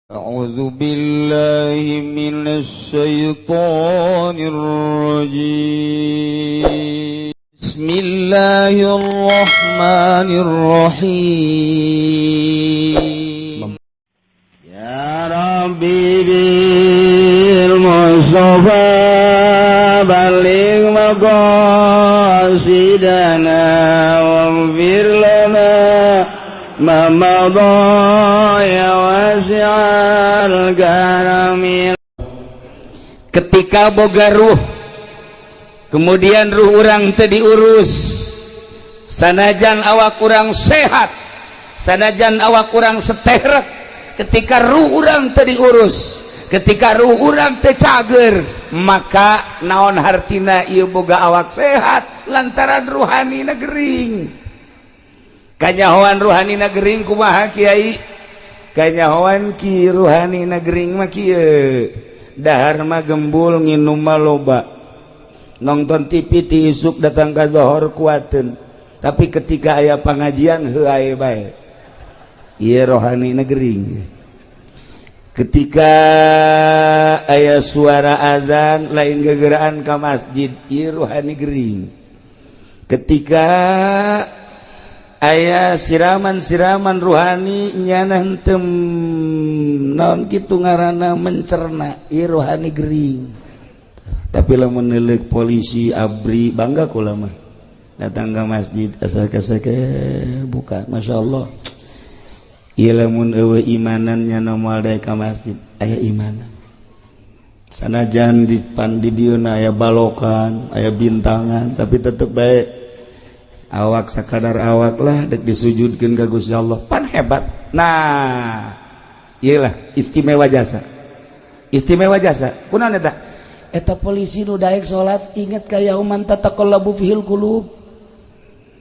أعوذ بالله من الشيطان الرجيم. بسم الله الرحمن الرحيم. يا ربي بالمصطفى بلغ مقاصدنا واغفر لنا ما مضى يا واسع الكرم. Ketika boga ruh, kemudian ruh urang teu diurus, sanajan awak kurang sehat, sanajan awak kurang seterek, ketika ruh urang teu diurus, ketika ruh urang teu cager, maka naon hartina ieu boga awak sehat, lantaran ruhani gering. Kanyahoan ruhani gering kumaha, Kiai? Kanyahoan ki ruhani gering mah kieu: dahar mah gembul, nginum mah loba, nonton TV ti isuk datang ka zohor kuateun, tapi ketika aya pengajian heuay bae. Ieu rohani gering. Ketika aya suara azan lain gegeraan ka masjid, ieu rohani gering. Ketika aya siraman-siraman ruhani, nyana henteu naon kitu ngaranna mencerna, ieu rohani gering. Tapi lamun neuleuk polisi, ABRI, bangga kula mah. Datang ke masjid asal kaseke buka, Masya Allah. Ieu lamun eueuh imanan, nyana moal daek ka masjid. Aya imanan, sanajan di pan di dieu aya balokan, aya bintangan, tapi tetep baik awak sakadar awak lah, dek disujudkeun ka Gusti Allah. Pan hebat. Nah, iyalah istimewa jasa, istimewa jasa. Kunaon eta? Eta polisi nu daek salat inget ka yauman tataqallabu fihil qulub.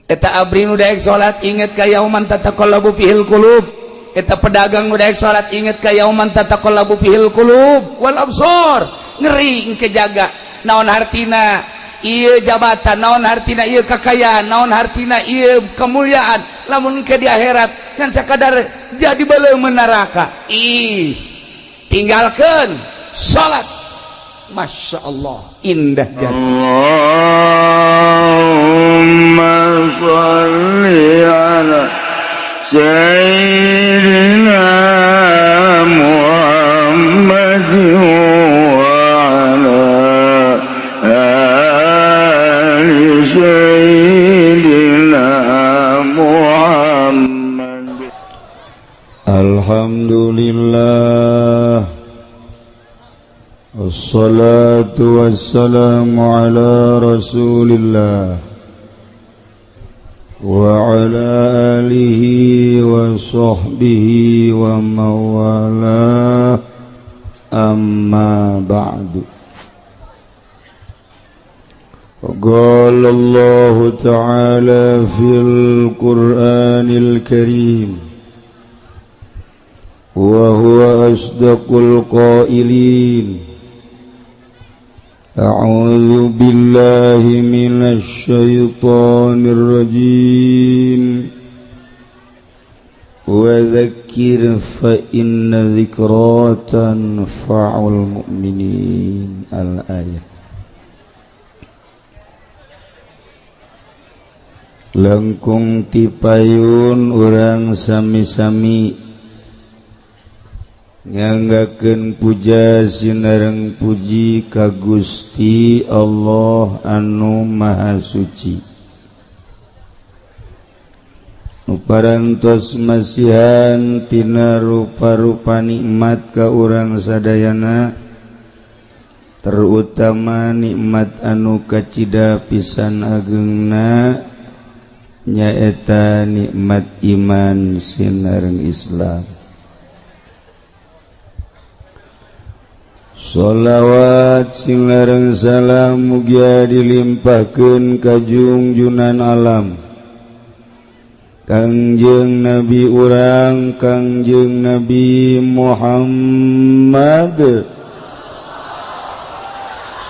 Eta ABRI nu daek salat inget ka yauman tataqallabu fihil qulub. Eta pedagang nu daek salat inget ka yauman tataqallabu fihil qulub wal absar. Ngeri kejaga. Naon hartina ieu jabatan, naon hartina ieu kakayaan, naon hartina ieu kemuliaan lamun ke di akhirat ngan sakadar jadi baleum neraka? Ih, tinggalkan salat. Masya Allah, indah jasa. اللهم صل على سيدنا محمد وعلى آل سيدنا محمد. الحمد لله، والصلاة والسلام على رسول الله وعلى آله وصحبه ومن والاه، أما بعد. وقال الله تعالى في القرآن الكريم وهو أصدق القائلين: أعوذ بالله من الشيطان الرجيم، وذكر فإن ذكرى تنفع المؤمنين، الآية. Langkung tipayun urang sami-sami nyanggakeun puja sinareng puji ka Gusti Allah anu Maha Suci, nu parantos masihan tina rupa-rupa nikmat ka urang sadayana, terutama nikmat anu kacida pisan agengna, nyaeta nikmat iman sinareng Islam. Sholawat sinareng salam mugia dilimpahkeun ka junjunan alam, Kangjeng Nabi urang, Kangjeng Nabi Muhammad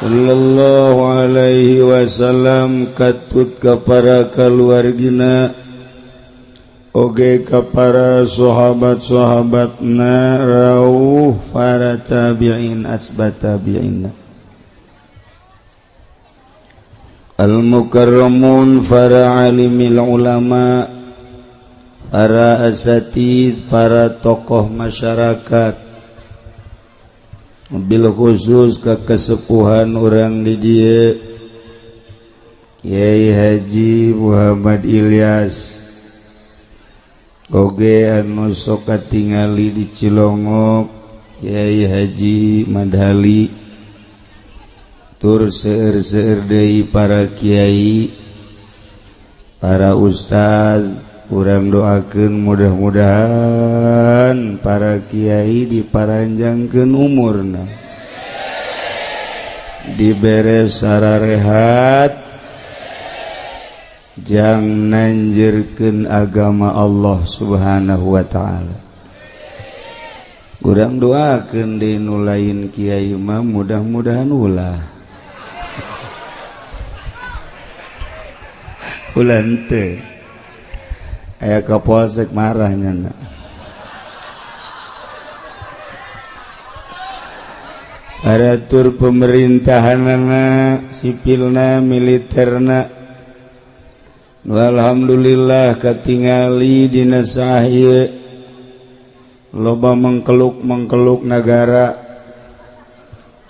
sallallahu alaihi wasallam, katut ka para kaluargina oge ka para sahabat-sahabatna rauh. Tabi'in atsba tabi'in al-mukarramun para alimil ulama, para asatid, para tokoh masyarakat, bil khusus ke kesepuhan orang di dieu Kiai Haji Muhammad Ilyas oge anu sok katingali di Cilongok Kiai Haji Madhali, tur seueur-seueur deui para kiai, para ustaz. Urang doakeun mudah-mudahan para kiai diparanjangkeun umurna, dibere sararehat, jang nanjirkeun agama Allah Subhanahu wa ta'ala. Urang doakeun deui nu lain kiai mah mudah-mudahan ulah ulah henteu. Aya kapolsek marahnya na. Aratur pemerintahanana, sipilna, militerna. Alhamdulillah katingali dina sahih loba mengkeluk-mengkeluk nagara.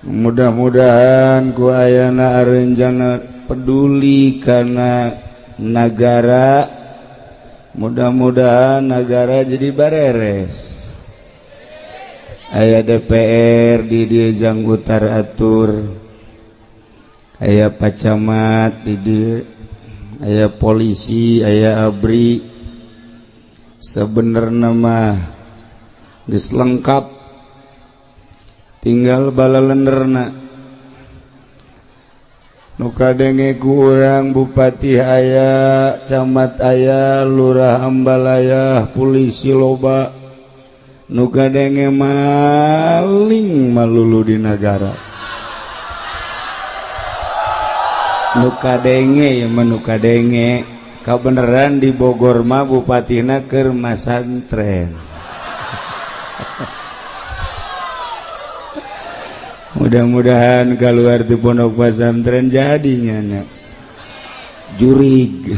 Mudah-mudahan ku ayana arenjana peduli kana nagara. Mudah-mudahan nagara jadi bareres. Aya DPR di dieu jang utar atur, aya pacamat di dieu, aya polisi, aya ABRI. Sebenarnya mah geus lengkap, tinggal balalenerna. Nu kadenge ku urang bupati aya, camat aya, lurah ambalaya, polisi loba. Nu kadenge maling malulu di nagara. Nu kadenge ya mah nu kadenge kabeneran di Bogor mah bupatina keur masantren. Mudah-mudahan keluar di pondok pesantren jadinya nya jurig.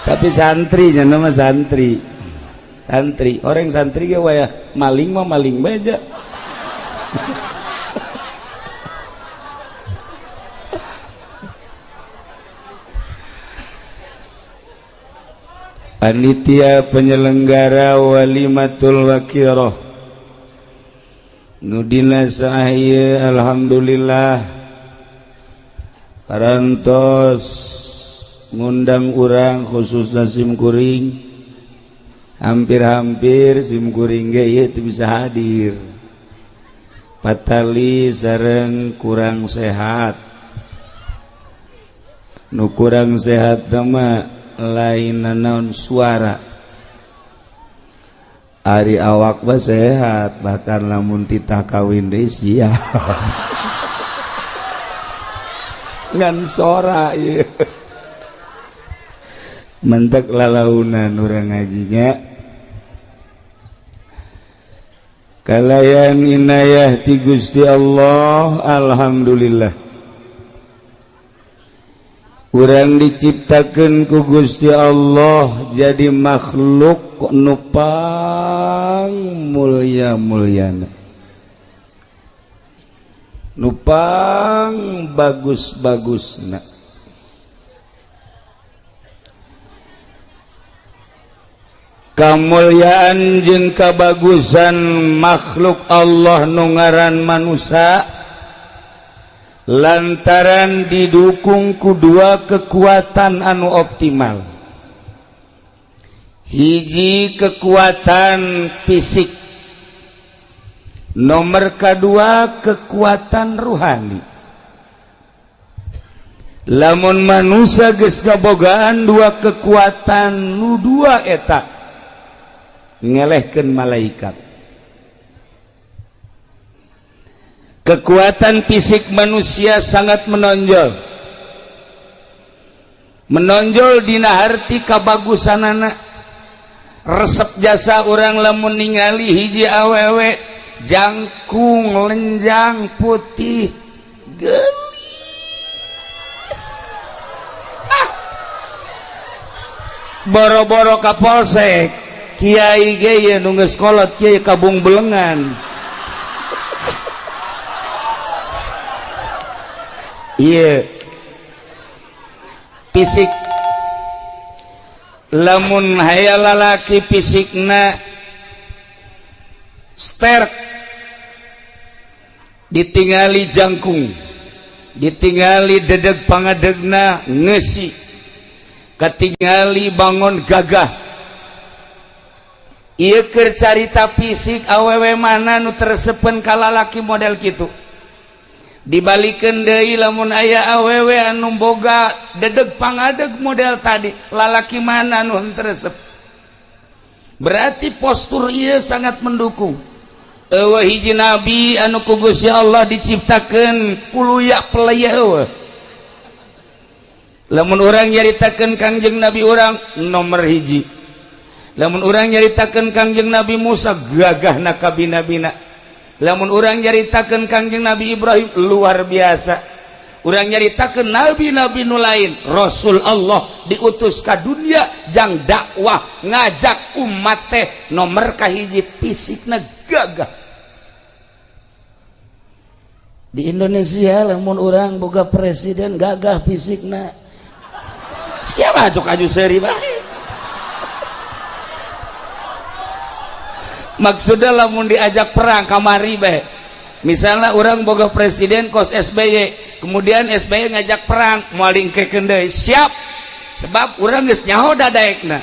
Tapi santri nya nama santri. Santri, orang santri ge wayah maling mah maling bae. Panitia penyelenggara Walimatul Wakirah nudina sahih, alhamdulillah parantos ngundang urang khususna simkuring. Hampir-hampir simkuring ge ieu teu bisa hadir, patali sareng kurang sehat. Nu kurang sehat mah lain naon suara. Ari awak mah sehat, bahkan lamun titah kawin deui sia. Ngan sora ieu. Mentek lalaunan urang ngajinya. Kalayan inayah ti Gusti Allah, alhamdulillah. Urang diciptakeun ku Gusti Allah jadi makhluk nu pang mulia-muliana, nu pang bagus-bagusna. Kamulyaan jeung kabagusan makhluk Allah nu ngaran manusia lantaran didukung ku dua kekuatan anu optimal. Hiji kekuatan fisik, nomor kedua kekuatan ruhani. Lamun manusia geus kabogaan dua kekuatan nu dua eta ngelehkeun malaikat. Kekuatan fisik manusia sangat menonjol. Menonjol dina harti kabagusanana. Resep jasa orang lamun ningali hiji awewe jangkung lenjang putih gelis. Ah. Boro-boro ka polsek kiai ge ye nu geus kolot kiai kabung belengan. Iya. Fisik lamun hayal lalaki fisikna sterk ditingali jangkung ditingali dedeg pangadegna ngesi katingali bangon gagah. Ieu keur carita fisik awewe mana nu tersepen ka lalaki model kitu. Dibalikeun deui lamun aya awewe anu boga dedeg pangadeg model tadi lalaki mana nu henteu resep. Berarti postur ieu sangat mendukung. Eueuh hiji nabi anu ku Gusti Allah diciptakeun kuluya pelaya eueuh. Lamun urang nyaritakeun Kangjeng Nabi urang nomor hiji. Lamun urang nyaritakeun Kangjeng Nabi Musa gagahna kabina-bina. Lamun urang nyaritakeun Kangjeng Nabi Ibrahim luar biasa. Urang nyaritakeun nabi-nabi nu lain, Rasul Allah diutus ka dunia jang dakwah ngajak umat teh nomor kahiji fisikna gagah. Di Indonesia lamun urang boga presiden gagah fisikna. Siapa cok aju seuri bae. Maksudnya lamun diajak perang kamari bae. Misalnya orang boga presiden kos SBY, kemudian SBY ngajak perang, moal diengkekeun deui, siap. Sebab urang geus nyaho dadaekna.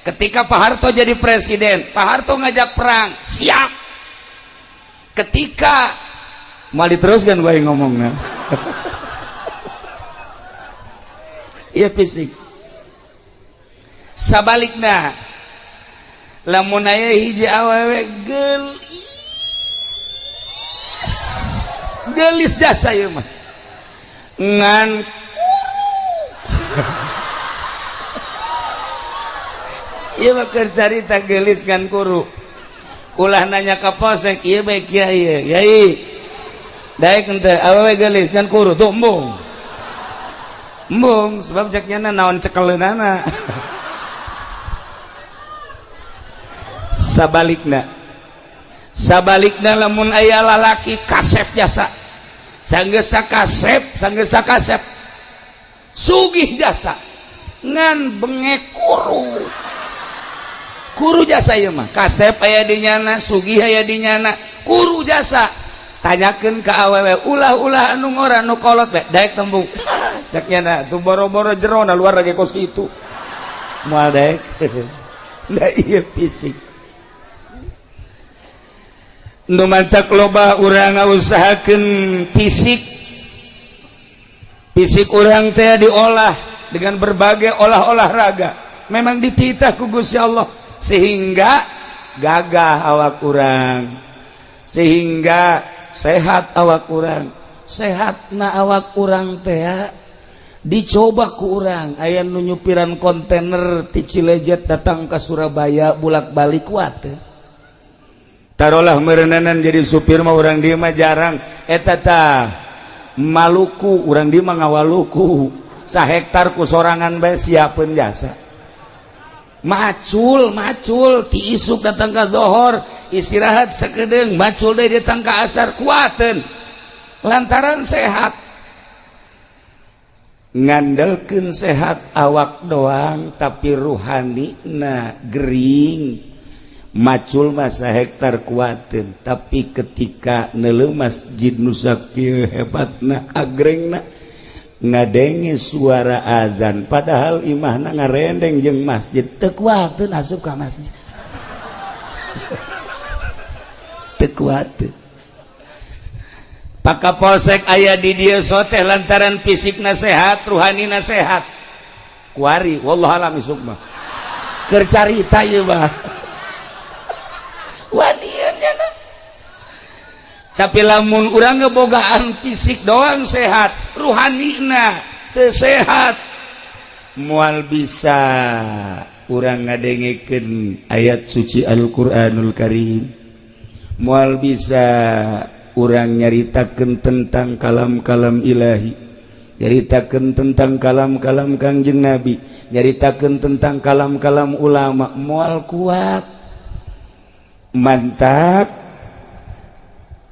Ketika Pak Harto jadi presiden, Pak Harto ngajak perang, siap. Ketika moal diteruskan bae ngomongna. Iya fisik. Sabalikna lamun aya hiji awewe geulis geulis jasa ieu mah ngan kuru. Ieu mah keur carita geulis ngan kuru. Ulah nanya ka polsek ieu bae kiai yai daek henteu awewe geulis ngan kuru tuh embung embung sebab cek nyana naon cekeleunana. Sabalikna sabalikna lamun aya lalaki kasep jasa sanggeus kasep sanggeus kasep sugih jasa ngan bengek kuru kuru jasa ieu mah kasep aya di nyana sugih aya di nyana kuru jasa. Tanyakeun ka awewe ulah-ulah anu ngora nu kolot bae daek tembung cek nyana tuh boro-boro jerona luar lagi kos kitu moal daek. Da ieu fisik nu mantak loba urang ngausahakeun fisik. Fisik urang teh diolah dengan berbagai olah-olahraga. Memang dititah ku Gusti Allah sehingga gagah awak urang, sehingga sehat awak urang. Sehatna awak urang teh dicoba ku urang. Aya nu nyupiran kontainer ti Cilejet datang ke Surabaya bolak-balik kuat teh. Tarolah merenanan jadi supir mah urang dieu mah jarang eta tah Maluku urang dieu mah ngawaluku sahektar ku sorangan bae siapeun jasa macul macul ti isuk datang ka zohor istirahat sakedeung macul deui datang ka asar kuateun lantaran sehat. Ngandelkeun sehat awak doang tapi ruhanina gering. Macul masa hektar kuatin tapi ketika neuleuh masjid nu sakieu hebatna agrengna ngadenge suara azan padahal imahna ngarendeng jeung masjid teu kuateun asup ka masjid. Teu kuateun. Pak Kapolsek aya di dieu soteh lantaran fisikna sehat ruhanina sehat kuari wallahu alam isuk mah keur carita ieu mah. Tapi lamun urang ngebogaan fisik doang sehat ruhanina teu sehat moal bisa urang ngadengekeun ayat suci Al-Qur'anul Karim, moal bisa urang nyaritakeun tentang kalam-kalam ilahi, nyaritakeun tentang kalam-kalam Kangjeng Nabi, nyaritakeun tentang kalam-kalam ulama, moal kuat. Mantap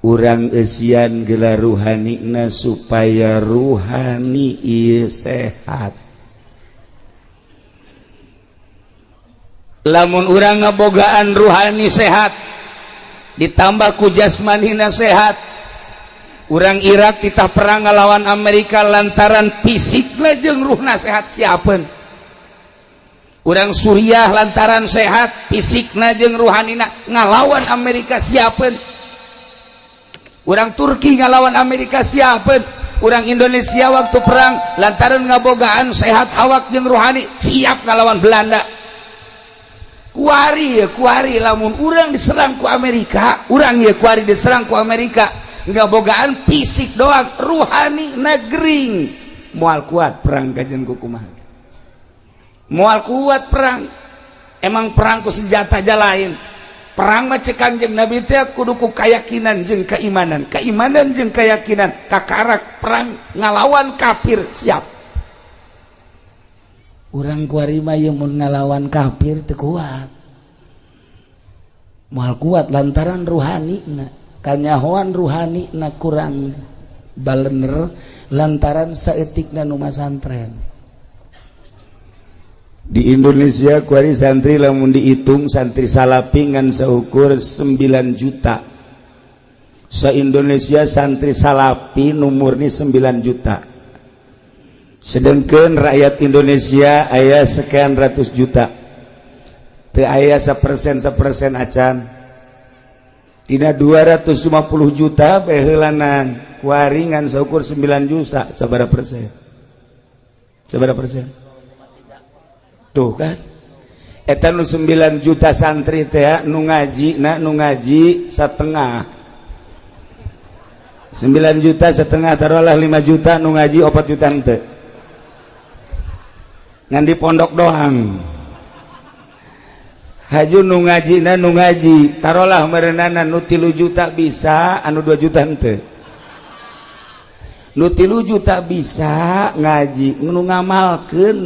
urang eusian gelar ruhanina supaya ruhani ieu sehat. Lamun urang ngabogaan ruhani sehat ditambah ku jasmanina sehat, urang Irak titah perang ngalawan Amerika lantaran fisikna jeung ruhna sehat siapeun. Urang Suriah lantaran sehat fisikna jeung ruhanina ngalawan Amerika siapeun. Urang Turki ngalawan Amerika siapeun. Urang Indonesia waktu perang lantaran ngabogaan sehat awak jeung ruhani siap ngalawan Belanda. Kuari ya kuari lamun urang diserang ku Amerika, urang ya kuari diserang ku Amerika ngabogaan fisik doang, ruhani negering moal kuat perang kajen ku kumaha. Moal kuat perang. Emang perang ku senjata aja lain. Perang mah cek Kangjeng Nabi teh kudu ku keyakinan jeung keimanan, keimanan jeung keyakinan, kakarak perang ngalawan kafir siap. Urang kuari mah ieu mun ngalawan kafir teu kuat. Moal kuat lantaran ruhanina, kanyahoan ruhanina kurang balener lantaran saeutikna nu masantren. Di Indonesia kuari santri lamun dihitung santri salapi ngan seukur 9 juta. Se-Indonesia santri salapi nu murni 9 juta. Sedangkan rakyat Indonesia aya sekian ratus juta. Teu aya 1% 1% acan. Tina 250 juta baheulanan kuari ngan seukur 9 juta sabaraha persen? Sabaraha persen? Tuh kan eta nu 9 juta santri teh nu ngaji na nu ngaji setengah 9 juta setengah taruhlah 5 juta nu ngaji 4 juta henteu ngan di pondok doang. Haju nu ngaji na nu ngaji taruhlah merenana nu 3 juta bisa anu 2 juta henteu. Nu 3 juta bisa ngaji nu ngamalkeun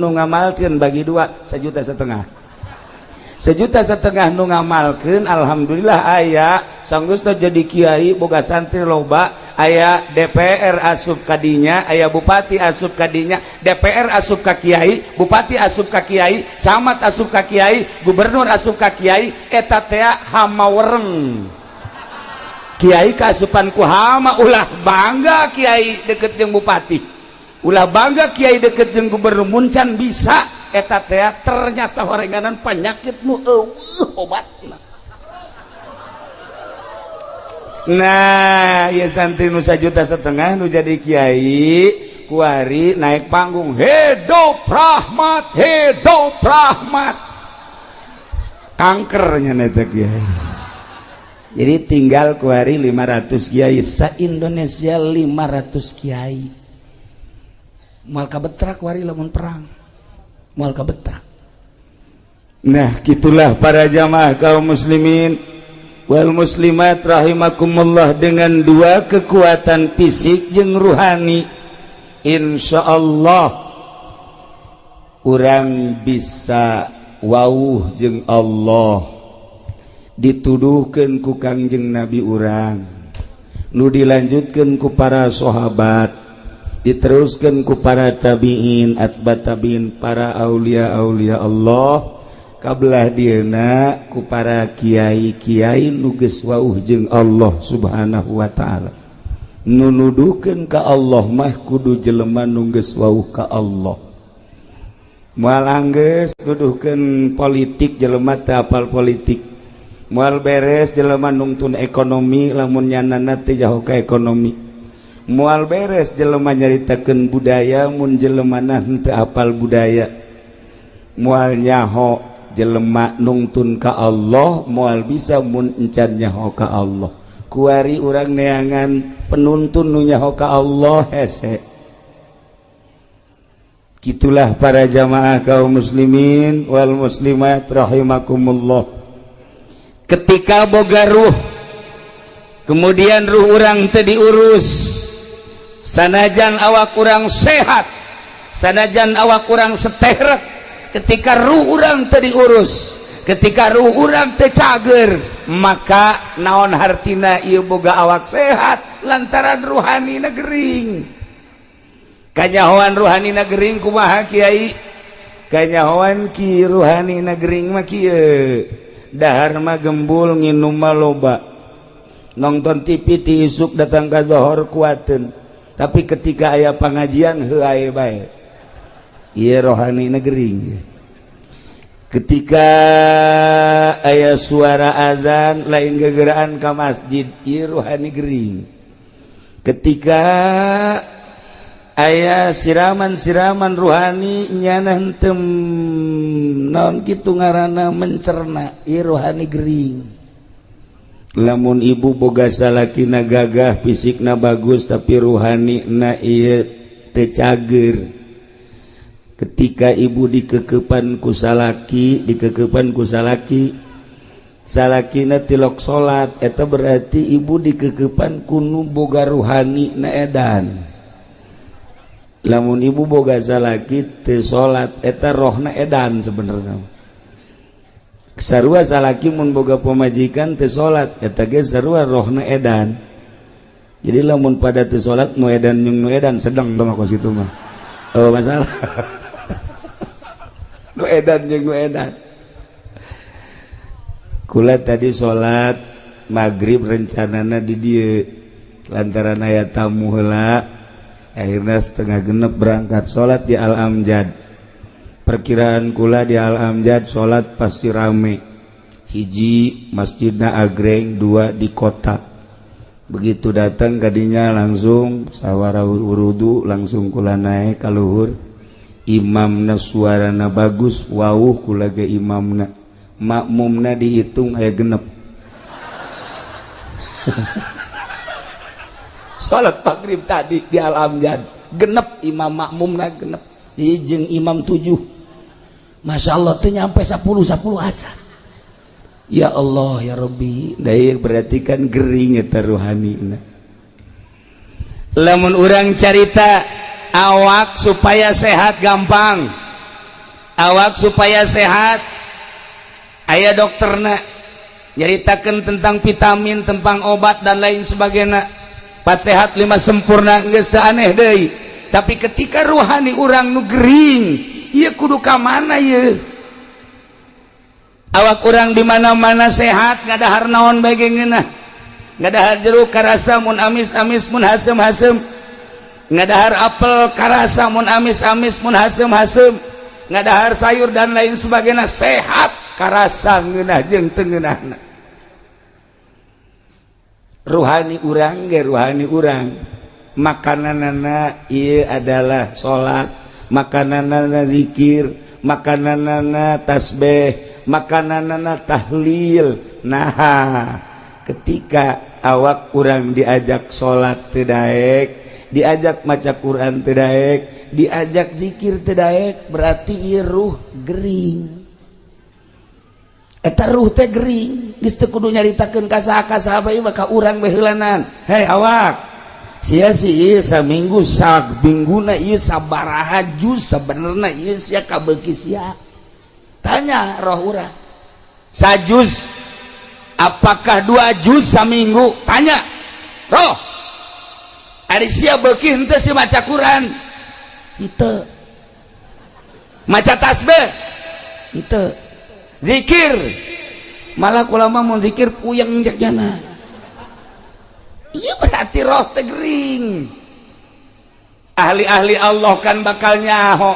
bagi dua 1,5 juta. 1,5 juta nu ngamalkeun alhamdulillah aya sanggeus teh jadi kiai boga santri loba, aya DPR asup kadinya, aya bupati asup kadinya, DPR asup ka kiai, bupati asup ka kiai, camat asup ka kiai, gubernur asup ka kiai, eta teh hama wereng. Kiai kaasupan ku hama, ulah bangga kiai deket jeung bupati, ulah bangga kiai deket jeung gubernur, muncan bisa eta teh ternyata horenganan penyakit nu eueuh obatna. Nah, ieu santri nu 1,5 juta nu jadi kiai kuari naik panggung hidup rahmat, hidup rahmat, kankernya eta kiai. Jadi tinggal kuari 500 kiai sa-Indonesia 500 kiai. Moal kabetrak kuari lamun perang. Moal kabetrak. Nah, gitulah para jamaah kaum muslimin wal muslimat rahimakumullah, dengan dua kekuatan fisik jeung ruhani, insyaallah urang bisa wauh jeung Allah. Dituduhkeun ku Kangjeng Nabi urang, nu dilanjutkeun ku para sahabat, diteruskeun ku para tabiin, atba tabiin, para aulia-aulia Allah, kabelah dieuna ku para kiai-kiai nu geus wauh jeung Allah Subhanahu wa taala. Nu nuduhkeun ka Allah mah kudu jelema nu geus wauh ka Allah. Moal anggeus nuduhkeun politik jelema teu apal politik. Moal beres jelema nungtun ekonomi lamun nyanana teu jauh ka ekonomi. Moal beres jelema nyaritakeun budaya mun jelemana henteu apal budaya. Moal nyaho jelema nungtun ka Allah, moal bisa mun encan nyaho ka Allah. Kuari urang neangan penuntun nu nyaho ka Allah hese. Gitulah para jamaah kaum muslimin wal muslimat rahimakumullah. Ketika boga ruh, kemudian ruh urang teu diurus, sanajan awak kurang sehat, sanajan awak kurang seterek, ketika ruh urang teu diurus, ketika ruh urang teu cager, maka naon hartina ieu boga awak sehat lantaran ruhani gering. Kanyahoan ruhani gering kumaha, Kiai? Kanyahoan ki ruhani gering mah kieu, dahar mah gembul, nginum mah loba, nonton TV ti isuk datang ka zohor kuateun, tapi ketika aya pengajian heuay bae. Ieu rohani gering. Ketika aya suara azan lain gegeraan ka masjid, ieu rohani gering. Ketika aya siraman-siraman ruhani nyana henteu naon kitu ngaranna mencerna, ieu rohani gering. Lamun ibu boga salakina gagah, fisikna bagus, tapi ruhani na ieu teu cager, ketika ibu dikekepan ku salaki, dikekepan ku salaki, salakina tilok salat, eta berarti ibu dikekepan ku nu boga ruhani na edan. Lamun ibu boga salaki teu salat, eta rohna edan. Sebenarnya sarua salaki mun boga pamajikan teu salat, eta ge sarua rohna edan. Jadi lamun pada teu salat, nu edan jeung nu edan sedang teh mah kos kitu mah. Oh, masalah nu edan jeung nu edan. Kula tadi salat maghrib rencanana di dieu, lantaran aya tamu heula akhirnya 5.30 berangkat salat di Al Amjad. Perkiraan kula di Al Amjad salat pasti rame, hiji masjidna agreng, dua di kota. Begitu datang kadinya langsung sawara wudu, langsung kula naik ka luhur. Imamna suarana bagus, wawuh kula ge imamna, makmumna dihitung aya 6. Salat maghrib tadi di Al Amjad 6 imam, makmumna 6, jeung imam 7. Masya Allah, teu nyampe 10 10 aja. Ya Allah ya Rabbi, daya berarti kan gering eta ruhanina. Lamun urang carita awak supaya sehat gampang, awak supaya sehat aya dokterna nyaritakeun tentang vitamin, tentang obat dan lain sebagainya. Empat sehat lima sempurna geus teu aneh deui. Tapi ketika ruhani urang nu gering, ieu kudu ka mana ieu? Awak urang di mana-mana sehat, ngadahar naon bae ge ngeunah, ngadahar jeruk karasa mun amis-amis, mun haseum-haseum, ngadahar apel karasa mun amis-amis, mun haseum-haseum, ngadahar sayur dan lain sebagainya sehat, karasa ngeunah jeung teu ngeunahna. Ruhani urang ge ruhani urang makananana ieu adalah salat, makananana zikir, makananana tasbih, makananana tahlil. Nah, ketika awak kurang diajak salat teu daek, diajak maca Quran teu daek, diajak zikir teu daek, berarti ieu ruh gering. Eta ruh teh gering, geus teu kudu nyaritakeun ka saha ka saha bae, maka urang we heulanan. Hei awak, sia sih ieu saminggu samingguna ieu sabaraha juz sabenerna ieu sia kabeuki sia? Tanya roh urang. Sajuz apakah 2 juz saminggu? Tanya roh. Ari sia beuki henteu si maca Quran? Henteu. Maca tasbih? Henteu. Zikir? Malah kula mah mun zikir puyeng jana. Iya, berarti roh teh gering. Ahli-ahli Allah kan bakal nyaho.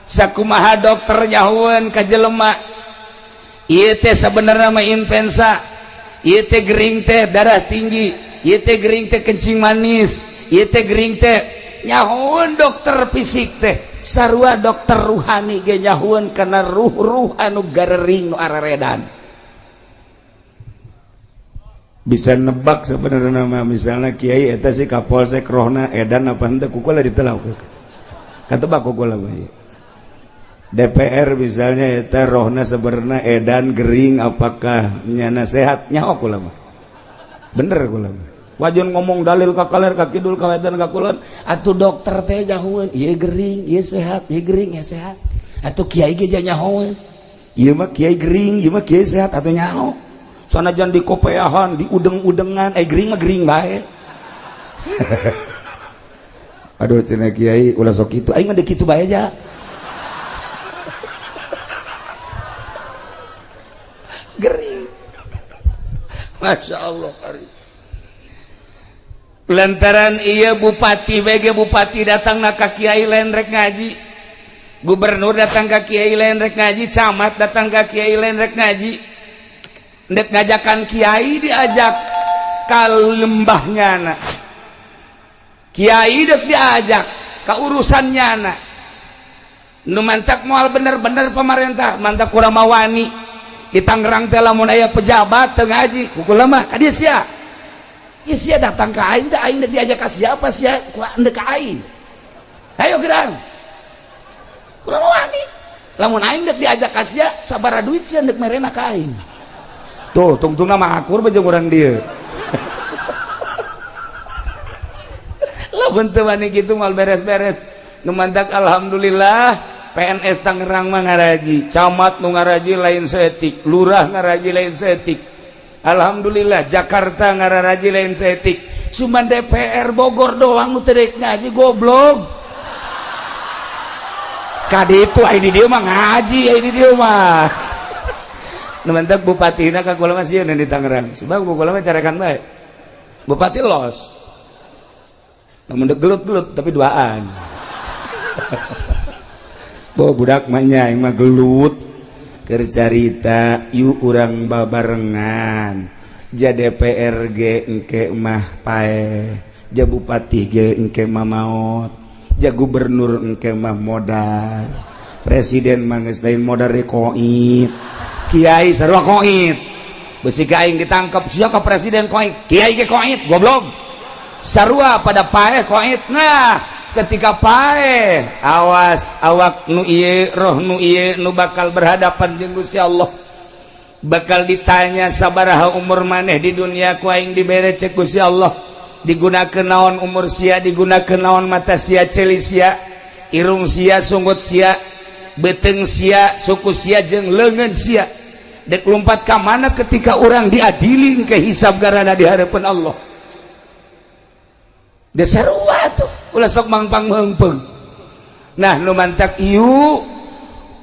Sakumaha dokter nyahoeun ka jelema, ieu teh sabenerna mah influenza, ieu teh gering teh darah tinggi, ieu teh gering teh kencing manis, ieu teh gering teh. Nyahoeun dokter fisik teh, sarua dokter ruhani ge nyahoeun kana ruh-ruh anu garering, nu araredan. Bisa nebak sebenarnya mah, misalnya kiai eta si kapolsek rohna edan apa henteu, ku kula ditelok. Katebak ku kula mah. DPR misalnya eta rohna sebenarnya edan gering apakah nyana sehat nyaho kula mah. Bener kula mah. Wajan ngomong dalil ka kaler ka kidul ka wetan ka kulon atuh dokter teh nyahoeun ieu gering ieu sehat ieu gering ieu sehat. Atuh kiai ge nyahoeun ieu mah kiai gering ieu mah kiai sehat atuh nyaho. Sanajan di kopeahan di udeng-udengan gering mah gering bae. Aduh cenah kiai ulah sok kitu aing mah deuk kitu bae aja. Gering. Masya Allah. Lantaran iya bupati BG bupati datang na ka kiai lain rek ngaji, gubernur datang ka kiai lain rek ngaji, camat datang ka kiai lain rek ngaji, ndek ngajakan kiai diajak ka lembahnya na, kiai dek diajak ka urusannya na, nu mantak moal bener-bener pemerintah mantak kurang mawani. Di Tangerang teh lamun aya pejabat teu ngaji, kukula mah ka dieu sia. Ieu sia datang ka aing teh aing diajak ka siapa sia? Ku endek ka aing. Ayo gerang. Kula mah wani. Lamun aing dek diajak ka sia, sabaraha duit sia ndek merena ka aing. Tuh, tungtungna mah akur bae jeung urang dieu. Lamun teu wani kitu moal beres-beres. Nu mantak alhamdulillah PNS Tangerang mah ngaraji, camat nu ngaraji lain seetik, lurah ngaraji lain seetik. Alhamdulillah Jakarta ngaraji lain seetik. Cuman DPR Bogor doang nu teu rek ngaji goblok. Kadi itu ai di dieu mah ngaji, ai di dieu mah. Nu mantak bupatina ka kula mah sieun di Tangerang. Sebab kula mah carekan bae. Bupati los. Lamun deuk gelut-gelut tapi duaan. Bo budak mah nya aing mah gelut keur carita yuk urang babarengan ja DPR ge engke mah paeh ja bupati ge engke mah maot ja gubernur engke mah modar presiden mah geus lain modar koit kiai sarua koit besi ka aing ditangkep sia ka presiden koit kiai ge koit goblok sarua pada paeh koit. Nah ketika paeh awas awak nu ieu roh nu ieu nu bakal berhadapan jeung Gusti Allah bakal ditanya sabaraha umur maneh di dunia ku aing dibere cek Gusti Allah digunakeun naon umur sia digunakeun naon mata sia ceuli sia irung sia sunggut sia beuteung sia suku sia jeung leungeun sia dek lumpat ka mana ketika urang diadili ke hisab garana di hadapan Allah. Desarua tuh ulah sok mangpang meungpeung. Nah nu mantak ieu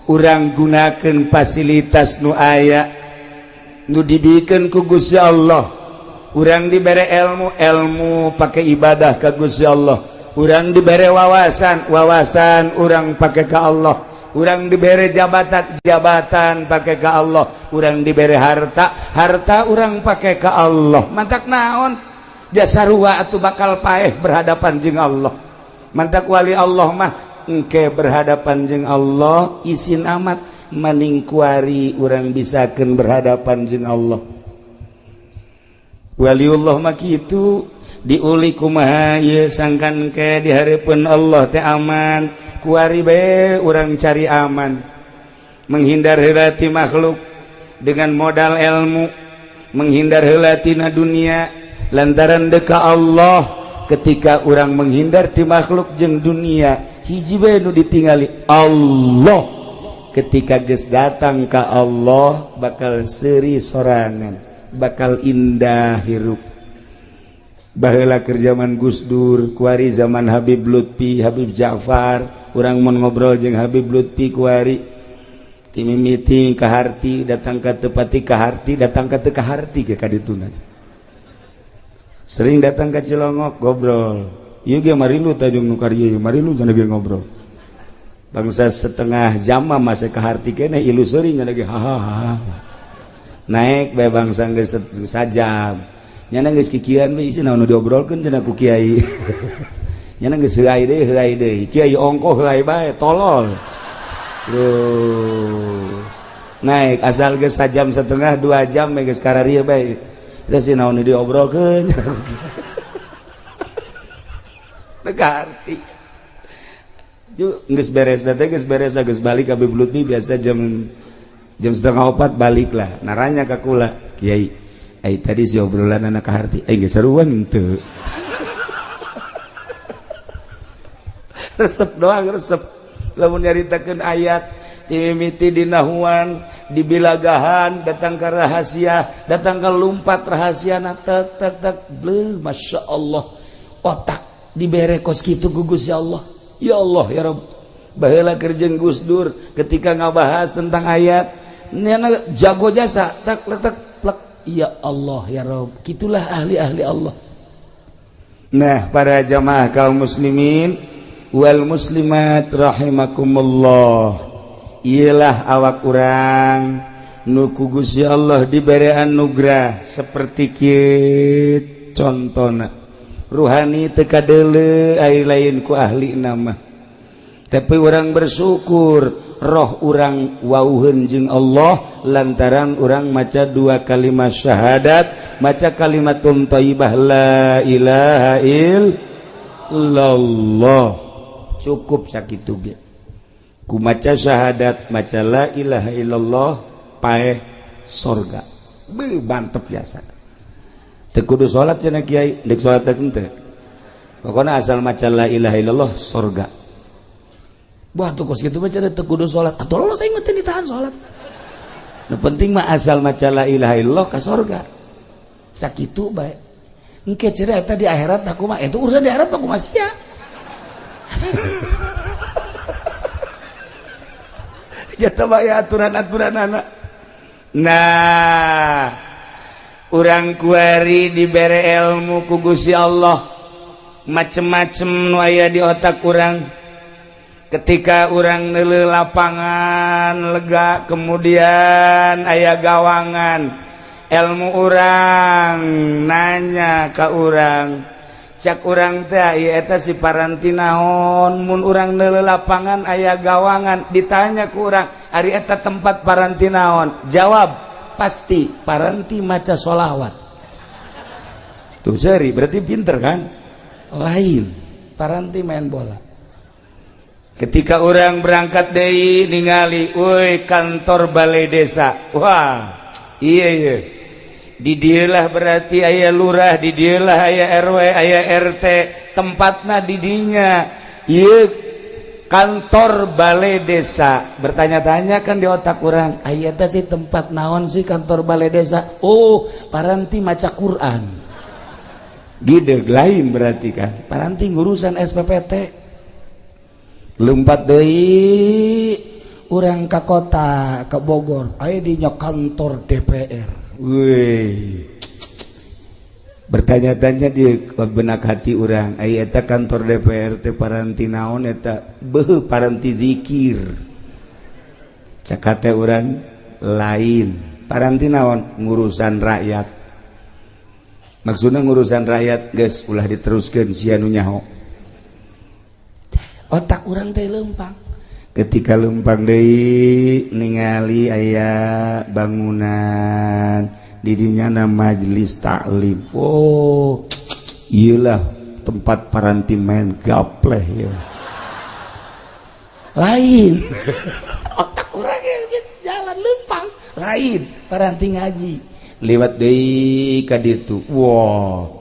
urang gunakeun fasilitas nu aya nu dibikeun ku Gusti Allah. Urang dibere ilmu, ilmu pake ibadah ka Gusti Allah. Urang dibere wawasan, wawasan urang pake ka Allah. Urang dibere jabatan, jabatan pake ka Allah. Urang dibere harta, harta urang pake ka Allah. Mantak naon? Jasa rua atuh bakal paeh berhadapan jeung Allah. Mantak wali Allah mah engke berhadapan jeung Allah isin amat maning kuari urang bisakeun berhadapan jeung Allah. Waliullah mah kitu diuli kumaha ieu sangkan ke di hareupeun Allah teh aman kuari bae urang cari aman menghindar heula ti makhluk dengan modal ilmu menghindar heula tina dunia lantaran deka Allah. Ketika orang menghindar ti makhluk jeung dunia hiji bae nu ditingali Allah. Ketika geus datang ka Allah bakal seuri sorangan bakal indah hirup. Baheula keur zaman Gus Dur kuari zaman Habib Lutfi Habib Ja'far urang mun ngobrol jeung Habib Lutfi kuari ti mimiti ka harti datang ka tepati ka harti datang ka teu ka harti ge ka dituna. Sering datang ke Cilongok ngobrol. Ieu ge marilu tajung nu karieu, marilu cenah ge ngobrol. Bangsa setengah jam mah masih ka harti keneh ilu seuri nya ge hahaha. Naik bae bangsa geus sajam. Nyana geus kikian we isi naon nu diobrolkeun cenah ku kiai. Nyana geus heuai deui. Kiai ongkoh heuai bae tolol. Terus naik asal geus sajam setengah 2 jam geus kararieu bae. Terus si naon diobrolkeun. Teu kaharti. Geus beres teh geus beres geus balik ka Habib Lutfi biasa jam 3:30 balik lah. Naranya ka kula, Kiai, ai tadi si obrolan anak kaharti, ai geus seruan teu. Resep doang resep. Lamun nyaritakeun ayat timimiti dinahuan, dibilagahan, datang ke rahasia, datang ke lumpat rahasia na tek tek tek, bleh, Masya Allah. Otak dibere kos kitu gugus ya Allah. Ya Allah ya Rabb. Baheula keur jeung Gus Dur ketika ngabahas tentang ayat, nyana jago jasa tak letek plek. Ya Allah ya Rabb. Kitulah ahli-ahli Allah. Nah, para jamaah kaum muslimin wal muslimat rahimakumullah. Iyalah awak urang nu ku Gusti Allah dibere anugerah seperti kieu contona. Ruhani teu kadeuleu ai lain ku ahli nama. Tapi orang bersyukur roh urang wauheun jeung Allah lantaran urang maca dua kalimat syahadat, maca kalimatun thayyibah la ilaha illallah. Cukup sakitu ge. Ku maca syahadat, maca la ilaha illallah paeh sorga. Beuh mantep biasa. Teu kudu salat cenah kiai, deuk salat teh henteu. Pokona asal maca la ilaha illallah sorga. Wah tuh kos kitu mah cenah teu kudu salat. Atuh lolos aing mah teu ditahan salat. Nu penting mah asal maca la ilaha illallah ka sorga. Sakitu bae. Engke cenah eta di akhirat aku mah, itu urusan di akhirat mah kumaha sia. Jatuh bae aturan-aturan anak. Nah, urang kuari dibere ilmu ku Gusti Allah, macem-macem nu aya di otak urang. Ketika urang neuleuh lapangan lega, kemudian aya gawangan, ilmu urang nanya ka urang, cak urang teh ieu eta si paranti naon. Mun urang neuleuh lapangan aya gawangan, ditanya ku urang, ari eta tempat paranti naon? Jawab, pasti paranti maca sholawat. Tuh seri berarti pinter kan? Lain, paranti main bola. Ketika orang berangkat deui ningali, woi kantor balai desa. Wah, iya iya. Di dieulah berarti aya lurah, di dieulah aya RW, aya RT, tempatna di dinya. Ieu kantor balai desa. Bertanya-tanya kan di otak orang, aya teh sih tempat naon sih kantor balai desa? Oh, paranti maca Quran. Gideg lain berarti kan. Paranti ngurusan SPPT. Lompat deui urang ka kota, ka Bogor, aya dinya kantor DPR. Wih. Bertanya-tanya di benak hati urang, aya eta kantor DPR teh paranti naon eta? Beuh paranti zikir. Cak teh urang lain. Paranti naon? Ngurusan rakyat. Maksudna ngurusan rakyat geus ulah diteruskeun sia nu nyaho. Otak urang teh lempang. Ketika lempang deui ningali aya bangunan di dinya na majelis taklim. Oh, iyalah tempat paranti main gapleh ya. Lain. Otak urang jalan lempang. Lain paranti ngaji. Lewat deui ka ditu. Wah.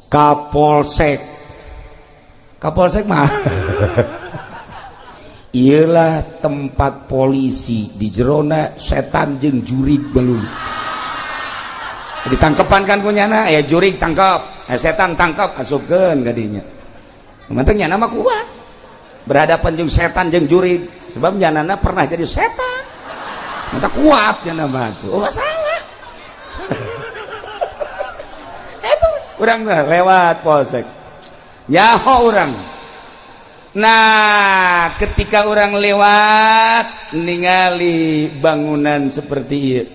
Kapolsek. Kapolsek mah iyalah tempat polisi di jerona setan jeung jurig belum ditangkepan kan punyana ya jurig tangkap, setan tangkap asupkeun ka dinya. Manteng nyana mah kuat berhadapan jeung setan jeung jurig sebab nyanana pernah jadi setan. Mantap kuat nyana mah tuh. Oh salah. Itu urang lewat polsek. Nyaho urang. Nah, ketika orang lewat ningali bangunan seperti ieu,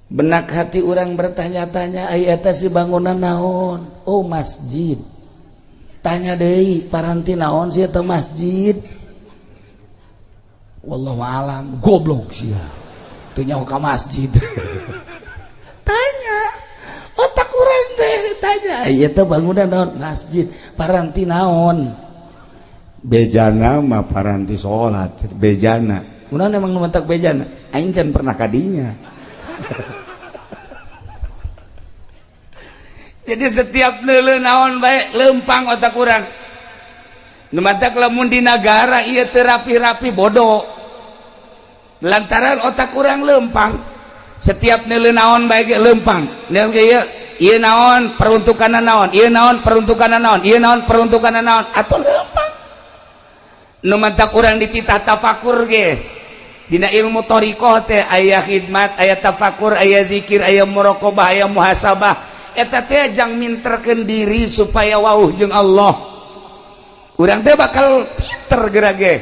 benak hati orang bertanya-tanya, ai eta si bangunan naon? Oh, masjid. Tanya deui, paranti naon sih eta masjid? Wallahu alam, goblok sia. Teu nyaho ka masjid. Tanya. Otak urang teh tanya, ieu teh bangunan naon? Masjid. Paranti naon? Bejana mah paranti salat, bejana. Kunaon emang nu mentak bejana? Aing can pernah kadinya. Jadi setiap neuleuh naon bae lempang otak urang. Nu matak lamun di nagara ieu teu rapi-rapi bodoh. Lantaran otak urang lempang. Setiap neuleuh naon bae ge lempang. Ieu ieu naon peruntukanna naon, ieu naon peruntukanna naon, ieu naon peruntukanna naon, atuh lempang. Nu matak urang dititah tafakur ge. Dina ilmu thariqah teh aya khidmat, aya tafakur, aya zikir, aya muraqabah, aya muhasabah. Eta teh jang minterkeun diri supaya wauh jeung Allah. Urang teh bakal pinter geura ge.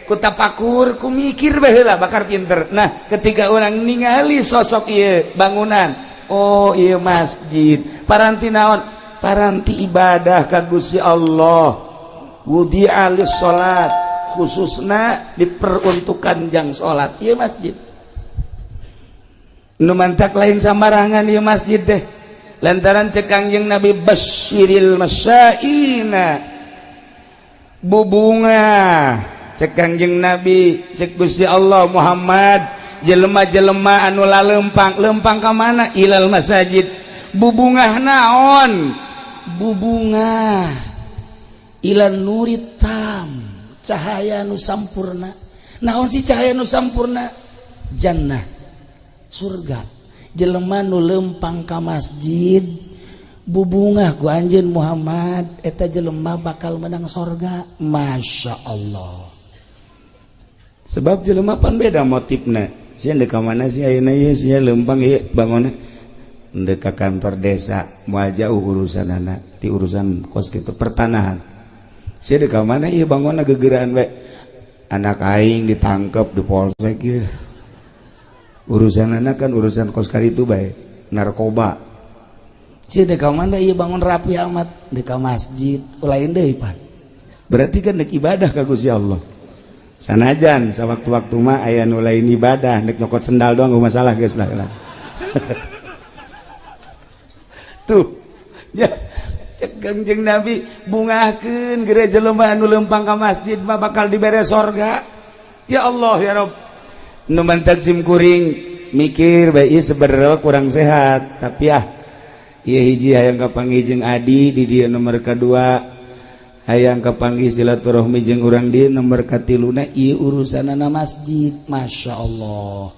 Ku tafakur, ku mikir baheula bakal pinter. Nah, ketika urang ningali sosok ieu bangunan, oh ieu masjid, paranti naon? Paranti ibadah ka Gusti Allah. Wudi'a lis-shalat, khususna diperuntukkan jang salat ieu masjid. Nu mantak lain sambarangan ieu masjid teh. Lantaran cek Kangjeng Nabi basyiril masyaina, bubunga cek Kangjeng Nabi, cek Gusti Allah Muhammad, jelema-jelema anu lalempang, lempang ka mana? Ilal masajid. Bubungah naon? Bubungah ilan nurit tam, cahaya nu sampurna. Naon sih cahaya nu sampurna? Jannah, surga. Jelema nu lempang ka masjid bubungah ku anjeun Muhammad, eta jelema bakal menang sorga. Masya Allah. Sebab jelema pan beda motifna. Sia deuk ka mana sih ayeuna ieu, sia lempang ieu bangunna deuk ka kantor desa, moal jauh urusanana ti urusan kos kitu pertanahan. Sia deuk ka mana ieu bangunna gegeraan bae. Anak aing ditangkep di polsek ieu. Urusan anak kan urusan kos karitu bae, narkoba. Sia deuk ka mana ieu bangun rapi amat, deuk ka masjid, lain deui pan. Berarti kan deuk ibadah ka Gusti Allah. Sanajan sawaktu-waktu mah aya nu lain ibadah, deuk nyokot sendal doang gak masalah geus lah. Tuh, ya cek Kangjeng Nabi bungahkeun geura jelema anu lempang ka masjid mah bakal dibere sorga. Ya Allah ya Rabb. Nu mantak sim kuring mikir bae ieu sebenarnya kurang sehat, tapi ah ieu hiji hayang kapanggih jeung adi di dieu nomor kadua, hayang kapanggih silaturahmi jeung urang dieu nomor katiluna ieu urusanana masjid. Masya Allah.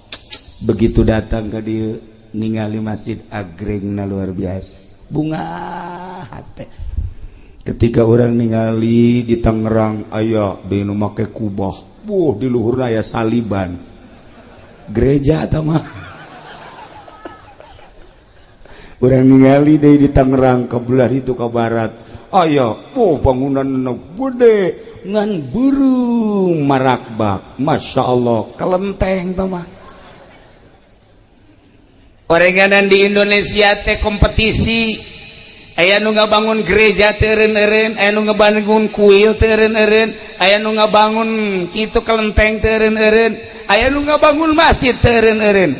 Begitu datang ka dieu ningali masjid agrengna luar biasa, bunga hate. Ketika orang ningali di Tangerang aya di nu make kubah, buh di luhurna aya saliban gereja atau mah. Orang ningali deui di Tangerang ke belah itu ke barat aya, oh bangunan gede ngan beureum marakbak, Masya Allah, kelenteng tah mah. Orenganan di Indonesia teh kompetisi, aya nu ngabangun gereja teu eureun-eureun, aya nu ngabangun kuil teu eureun-eureun, aya nu ngabangun kitu kelenteng teu eureun-eureun, aya nu ngabangun masjid teu eureun-eureun.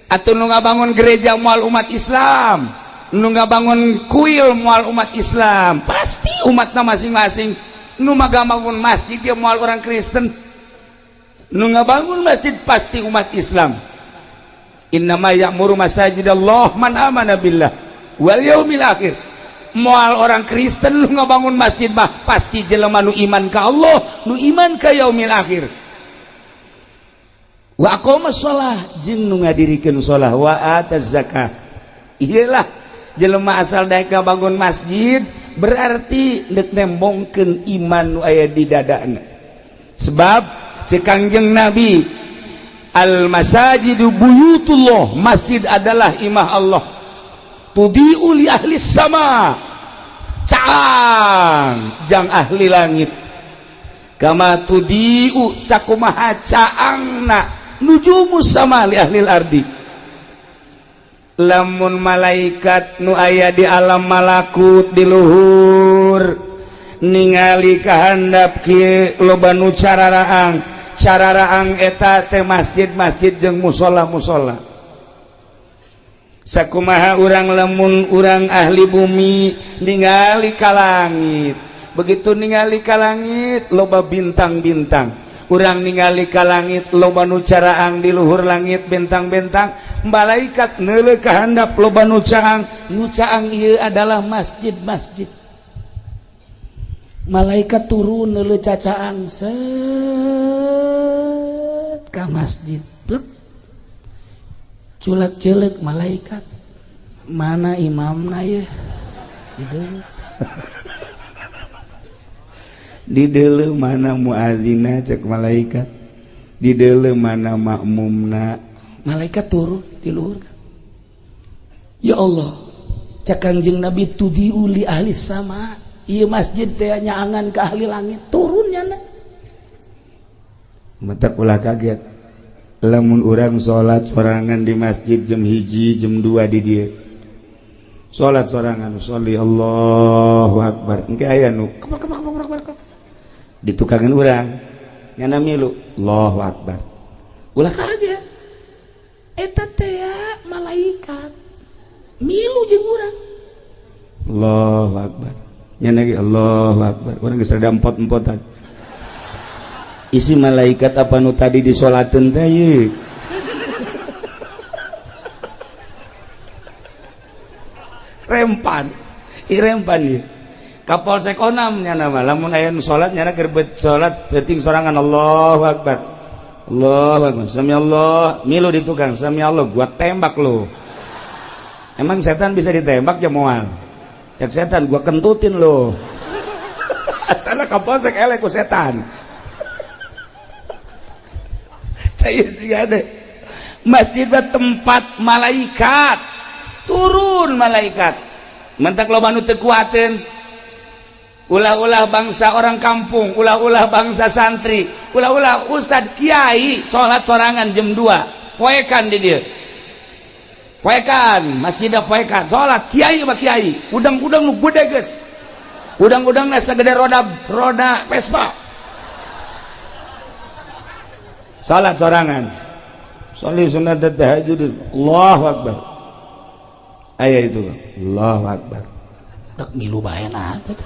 Atuh nu ngabangun gereja moal umat Islam, nu ngabangun kuil moal umat Islam, pasti umatna masing-masing. Nu ngabangun masjid dia moal orang Kristen, nu ngabangun masjid pasti umat Islam. Innama ya'muru masajidallah man amana billah wal yaumil akhir. Moal orang Kristen nu ngabangun masjid mah pasti jelema nu iman ka Allah, nu iman ka yaumil akhir. Wa aqama shalah jeung nu ngadirikeun shalah, wa ataz zakah. Iyalah jelema asal daek ngabangun masjid berarti deuk nembongkeun iman nu aya di dadana. Sebab cek Kangjeng Nabi, al masajidu buyutullah, masjid adalah imah Allah. Tudiu li ahli sama, caang jang ahli langit. Kama tudiu sakumaha caangna nujumus sama li ahli ardi. Lamun malaikat nu aya di alam malakut di luhur ningali kahandap kieu loba nu cararaang, cararaang eta teh masjid-masjid jeung musholla-musholla. Sakumaha urang lamun urang ahli bumi ningali ka langit, Begitu ningali ka langit loba bintang-bintang. Urang ningali ka langit loba nu caraang di luhur langit bintang-bintang. Malaikat neuleuh ka handap loba nu caang. Nu caang ieu adalah masjid-masjid. Malaikat turun neuleuh cacaang set ka masjid. Plek. Culak-celek malaikat, mana imamna ye? Dideuleu mana muazzinna cek malaikat, dideuleu mana makmumna. Malaikat turun di luhur. Ya Allah, cek Kangjeng Nabi tudiu li ahli sama, ieu masjid teh nyaangan ke ahli langit, turun nyana. Matak ulah kaget. Lamun urang salat sorangan di masjid jam 1 jam 2 di dieu. Salat sorangan sholli Allahu akbar. Engke aya nu kebak kebak kebak kebak. Ditukangan urang nyana milu Allahu akbar. Ulah kaget. Eta teh malaikat milu jeung urang. Allahu akbar. Nyana ge Allahu akbar. Urang geus rada empot-empotan. Isi malaikat apa nu tadi disolateun teh ye? Rempan, irempan ye. Kapolsek onam nyana mah lamun aya nu salat nyana keur salat peuting sorangan Allahu akbar. Allahu akbar. Sami Allah, milu di tukang sami Allah gua tembak lu. Emang setan bisa ditembak ya moal? Cek setan gua kentutin lu. Asalna kapolsek elek ku setan. Masjid tempat malaikat turun malaikat mentak loba nu teu kuateun ulah-ulah bangsa orang kampung, ulah-ulah bangsa santri, ulah-ulah ustad kiai salat sorangan jam 2 poekan di dieu, poekan masjidna poekan salat kiai mah kiai udang-udang nu gede geus, udang-udangna sagede roda Vespa. Salat sorangan sholli sunat tahajud Allahu akbar. Aya itu Allahu akbar. Dek milu bae na teh.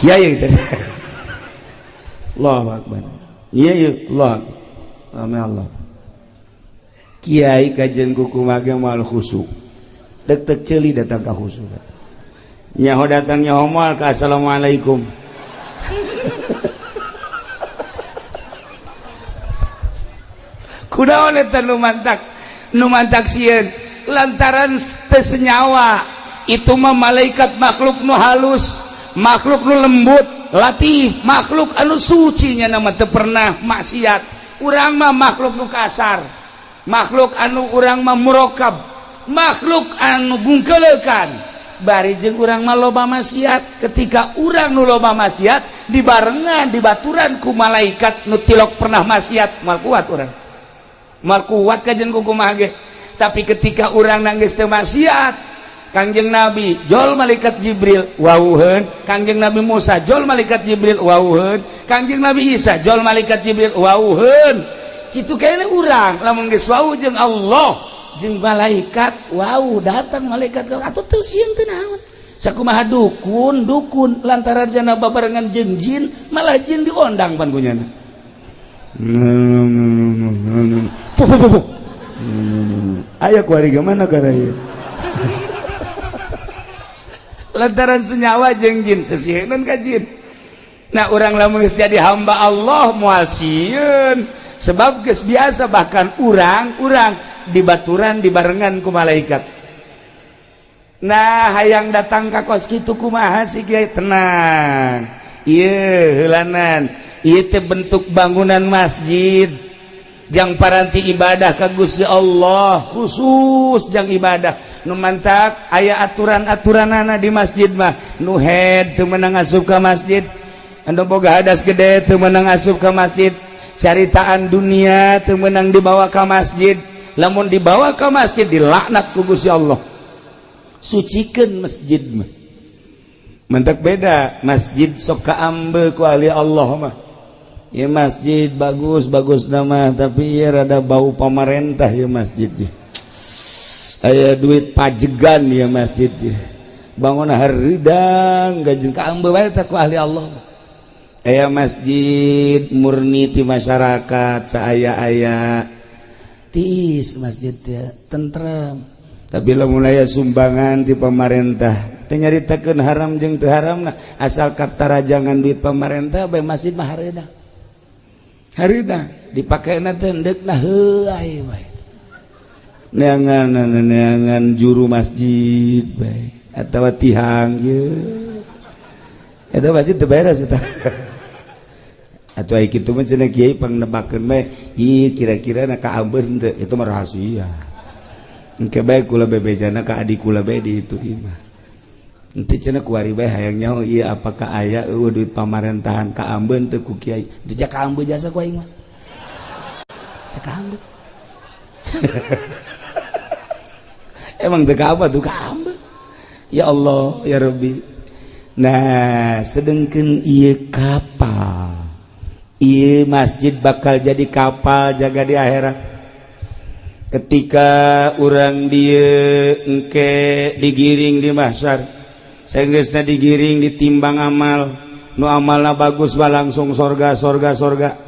Kiai teh. Allahu akbar. Iya iya Allah. Amin Allah. Kiai kajian kuku mage moal khusyuk. Dek tek ceuli datang ka khusyuk. Nyaho datang nyaho moal ka assalamualaikum. Kunaon eta nu mantak sieun lantaran teu senyawa itu mah malaikat makhluk nu halus, makhluk nu lembut, latif, makhluk anu suci nya mah teu pernah maksiat. Urang mah makhluk nu kasar, makhluk anu urang mah murokab, makhluk anu bungkeleukan. Bari jeung urang mah loba maksiat. Ketika urang nu loba maksiat dibarengan dibaturan ku malaikat nu tilok pernah maksiat, moal kuat urang. Mal kuat kajen kumaha ge. Tapi ketika urang nangis teu maksiat, Kangjeng Nabi jol malaikat Jibril wauheun, Kangjeng Nabi Musa jol malaikat Jibril wauheun, Kangjeng Nabi Isa jol malaikat Jibril wauheun. Kitu kene urang lamun geus wau jeung Allah jeung malaikat wau datang malaikat atuh teu sieun teu naon. Sakumaha dukun dukun lantaran jana babarengan jeung jin malah jin diondang pan kunyana. Aya kuari mana karaya lantaran senyawa jeung jin teu sieun ka jin. Nah urang lamun geus jadi hamba Allah moal sieun sebab geus biasa bahkan urang-urang dibaturan dibarengan ku malaikat. Nah hayang datang ka kos kitu kumaha sih kiai? Tenang ieu heulanan ieu teh bentuk bangunan masjid jang paranti ibadah ka Gusti Allah, khusus jang ibadah. Nu mantak aya aturan-aturanana di masjid mah. Nu head teu meunang asup ka masjid, anu boga hadas gede teu meunang asup ka masjid, caritaan dunia teu meunang dibawa ka masjid. Lamun dibawa ka masjid dilaknat ku Gusti Allah. Sucikeun masjid mah. Mentak beda masjid sok kaambe ku ahli Allah mah. Ya masjid bagus-bagus nama tapi ya rada bau pamarentah ya masjid. Aya duit pajegan ya masjid. Bangun hareudang gajeng kaambe wae teh ku ahli Allah. Aya masjid murni ti masyarakat saaya-aya tiis masjid teh tentrem. Tapi lamun aya sumbangan ti pamarentah teu nyaritakeun haram jeung teu haramna asal katarajangan duit pamarentah bae masjid mah hareudang. Hareudang dipakena teh endeukna heuay bae. Neangan juru masjid bae atawa tihang ye. Eta masjid teu beres eta. Atuh ai kitu mah cenah kiai pangnebakeun bae, ieu kira-kira na kaambeun teu, itu mah rahasia. Engke bae kula bebejana ka adik kula bae di itu di mah. Henteu cenah kuari bae hayang nyaho ieu apakah aya eueuh duit pamarentahan kaambeun teu ku kiai. Teu kaambeun jasa ku aing mah. Teu kaambeun. Emang teu apa tuh kaambeun. Ya Allah ya Rabbi. Nah, sedengkeun ieu kapal. Ieu masjid bakal jadi kapal jaga di akhirat. Ketika urang dieu engke digiring di mahsyar, saenggeusna digiring ditimbang amal, nu amalna bagus mah langsung sorga sorga sorga.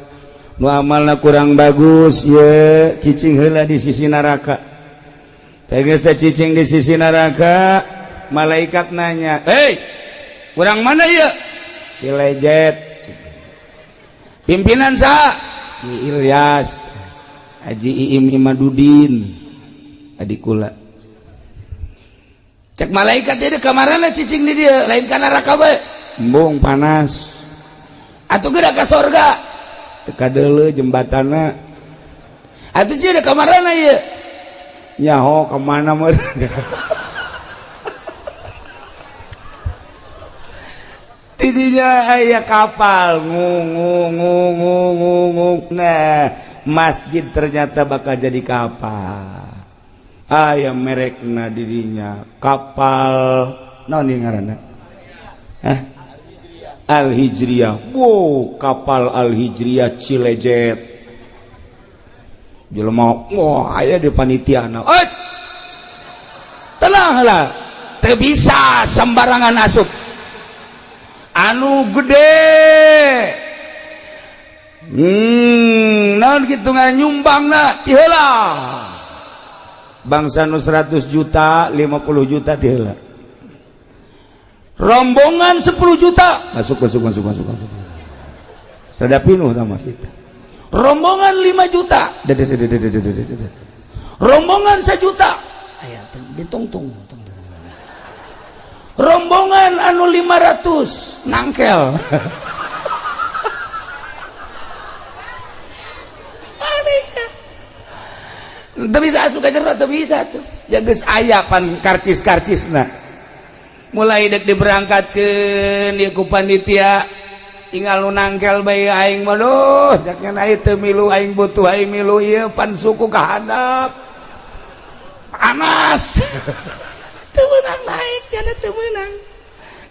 Nu amalna kurang bagus ye cicing heula di sisi neraka. Saenggeusna cicing di sisi neraka, malaikat nanya, "Hei, kurang mana ieu?" Si lejet. Pimpinan saha? Ki Ilyas, Haji Iim Imadudin, adik kula. Cek malaikat ieu kamarana cicing di dieu, lain ka neraka bae. Embung panas. Atuh geura ka sorga. Teu kadeuleu jembatanna. Atuh sieun kamarana ieu? Nyaho ka mana meureun. Tidinya aya kapal ngung ngung ngung ngung ngung. Nah, masjid ternyata bakal jadi kapal. Aya merekna dirinya kapal naon ieu ngaranna? Hah? Al Hijriyah. Wow, kapal Al Hijriyah Cilejet. Jelema wah aya di panitiana. Eh! Tenanglah. Teu bisa sembarangan asup. Anu gede naon kitu nyumbangna ti heula bangsa nu 100 juta 50 juta ti heula rombongan 10 juta masuk masuk masuk masuk masuk sada pinuh tah masjid rombongan 5 juta rombongan 1 juta aya ditungtung rombongan anu 500 nangkel. Teu bisa asup ka jero, teu bisa tuh. Ya geus aya pan karcis-karcisna. Mulai dek diberangkatkeun ieu ku panitia tinggal nu nangkel bae aing mah duh, jakna aing teu milu aing butuh aing milu ieu pan suku ka handap. Panas. Teu meunang naik jana teu meunang.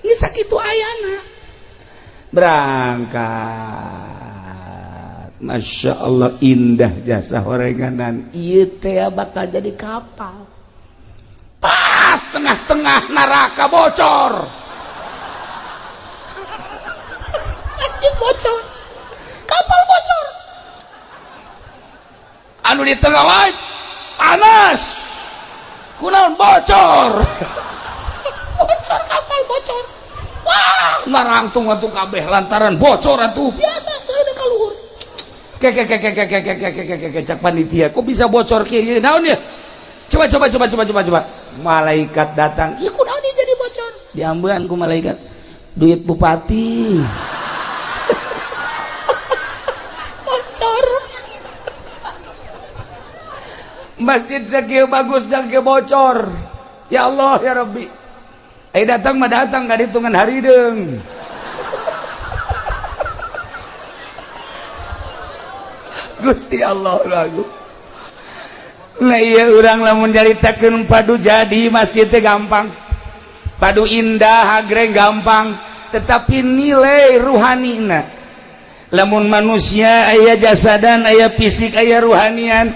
Geus sakitu ayana. Berangkat. Masya Allah indah jasa horenganan. Ieu teh bakal jadi kapal. Pas tengah-tengah neraka bocor. Masjid bocor. Kapal bocor. Anu di tengah wae panas. Kunaon bocor. Bocor kapal bocor. Wah, marangtung atuh kabeh lantaran bocor atuh. Biasa teu ka luhur. Ke ke ke ke ke ke ke ke ke ke cak panitia, kok bisa bocor kieu naon ya? Coba coba coba coba coba coba. Malaikat datang, ieu kunaon ieu jadi bocor? Diambean ku malaikat. Duit bupati. Bocor. Masjid sakieu bagus dan ke bocor. Ya Allah ya Rabbi. Eh datang mah datang enggak hitungan hari deung. Gusti Allah lagu. Nah iya urang lamun nyaritakeun padu jadi masjid teh gampang. Padu indah agreng gampang, tetapi nilai ruhanina. Lamun manusia aya jasadan, aya fisik, aya ruhanian.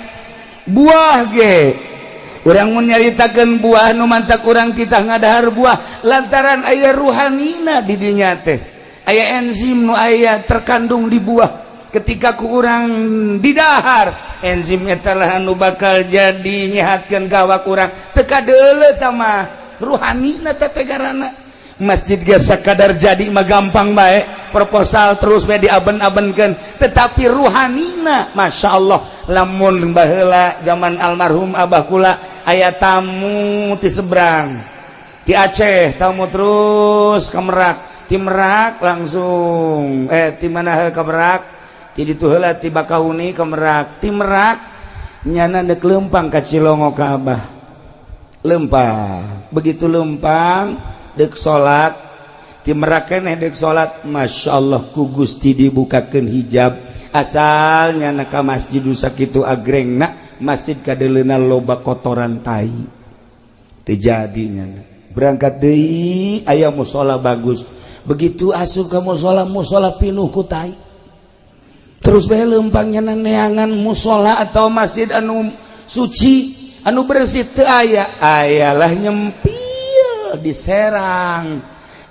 Buah ge Urang mun nyaritakeun buah nu mantak urang kita ngadahar buah lantaran aya ruhanina di dinya teh. Aya enzim nu aya terkandung di buah. Ketika ku urang didahar, enzim eta lah anu bakal jadi nyehatkeun ka awak urang. Teu kadeuleu tah mah ruhanina teh tegarana. Masjid ge sakadar jadi mah gampang bae, proposal terus bae diaben-abenkeun, tetapi ruhanina Masya Allah. Lamun baheula zaman almarhum abah kula aya tamu ti seberang di Aceh, tamu terus ke Merak, ti Merak langsung ti mana ke Merak, ti ditu heula ti Bakahuni ke Merak, ti Merak nyana dek lempang ka Cilongo ka abah, lempang. Begitu lempang dek salat ti Merak keneh dek salat, Masya Allah ku Gusti dibukakeun hijab. Asalnya na ka masjid sakitu agrengna masjid kadeleuna loba kotoran tai teu jadi nyana. Berangkat deui aya musola bagus, begitu asup ka musola, musola pinuh ku tai. Terus bae lempang nyana neangan musola atau masjid anu suci anu bersih teu aya, ayalah nyempil di Serang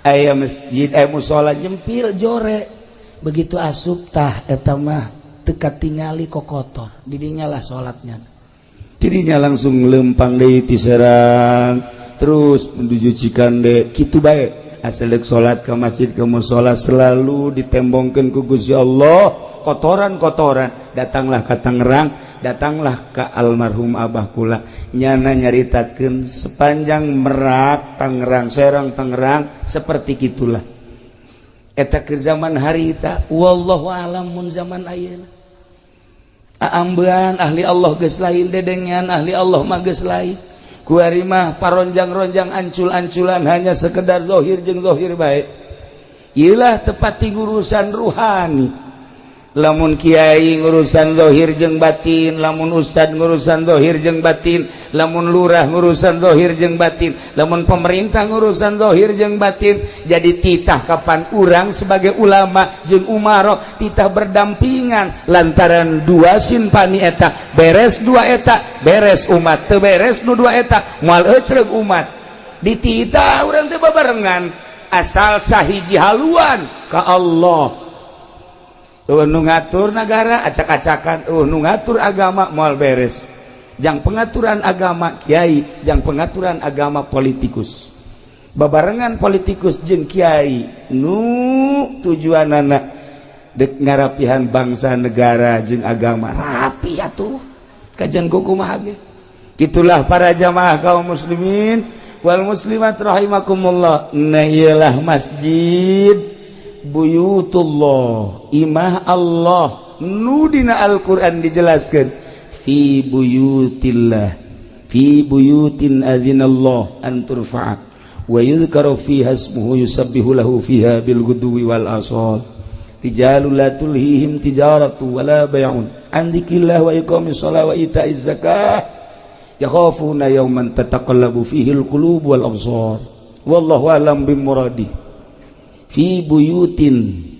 aya masjid, aya musola nyempil jore. Begitu asup tah eta mah teu katingali kokotor, didinya lah salatnya. Didinya langsung lempang deui ti Serang terus menuju Cikande kitu bae. Asal dek salat ke masjid ke musola selalu ditembongkeun ku Gusti Allah kotoran-kotoran. Datanglah ke Tangerang, datanglah ke almarhum abah kula, nyana nyaritakeun sepanjang Merak Tangerang Serang Tangerang seperti gitulah eta ke zaman harita. Wallahu alam mun zaman ayeuna aambean ahli Allah geus lain, dedengean ahli Allah mah geus lain. Kuari mah paronjang-ronjang ancul-anculan hanya sekedar zahir jeung zahir bae. Iyalah tepat ngurusan ruhani. Lamun kiai ngurusan zahir jeung batin, lamun ustad ngurusan zahir jeung batin, lamun lurah ngurusan zahir jeung batin, lamun pemerintah ngurusan zahir jeung batin. Jadi titah kapan urang sebagai ulama jeung umaro titah berdampingan lantaran dua sinpani eta beres, dua eta beres umat. Teu beres nu dua eta moal ecreg umat. Dititah urang teh babarengan asal sahiji haluan ka Allah. Nu ngatur negara acak-acakan, nu ngatur agama moal beres. Jang pengaturan agama kiai, jang pengaturan agama politikus. Babarengan politikus jeung kiai nu tujuanana dek ngarapihan bangsa negara jeung agama rapi atuh kajian kumaha ge. Itulah para jamaah kaum muslimin wal muslimat rahimakumullah. Nah iyalah masjid buyutullah, imah Allah nu dina Al-Qur'an dijelaskan fi buyutillah, fi buyutin adzinallah an turfa'a wa yudhkaru fiha ismuhu yusabbihu lahu fiha bil ghudwi wal asal rijalul la tulhihim tijaratu wala bay'un an dzikrillah wa iqamis shalah wa ita'iz zakah yakhafuna yawman tataqallabu fihi al qulub wal absar wallahu a'lam bimuradi. Fi buyutin,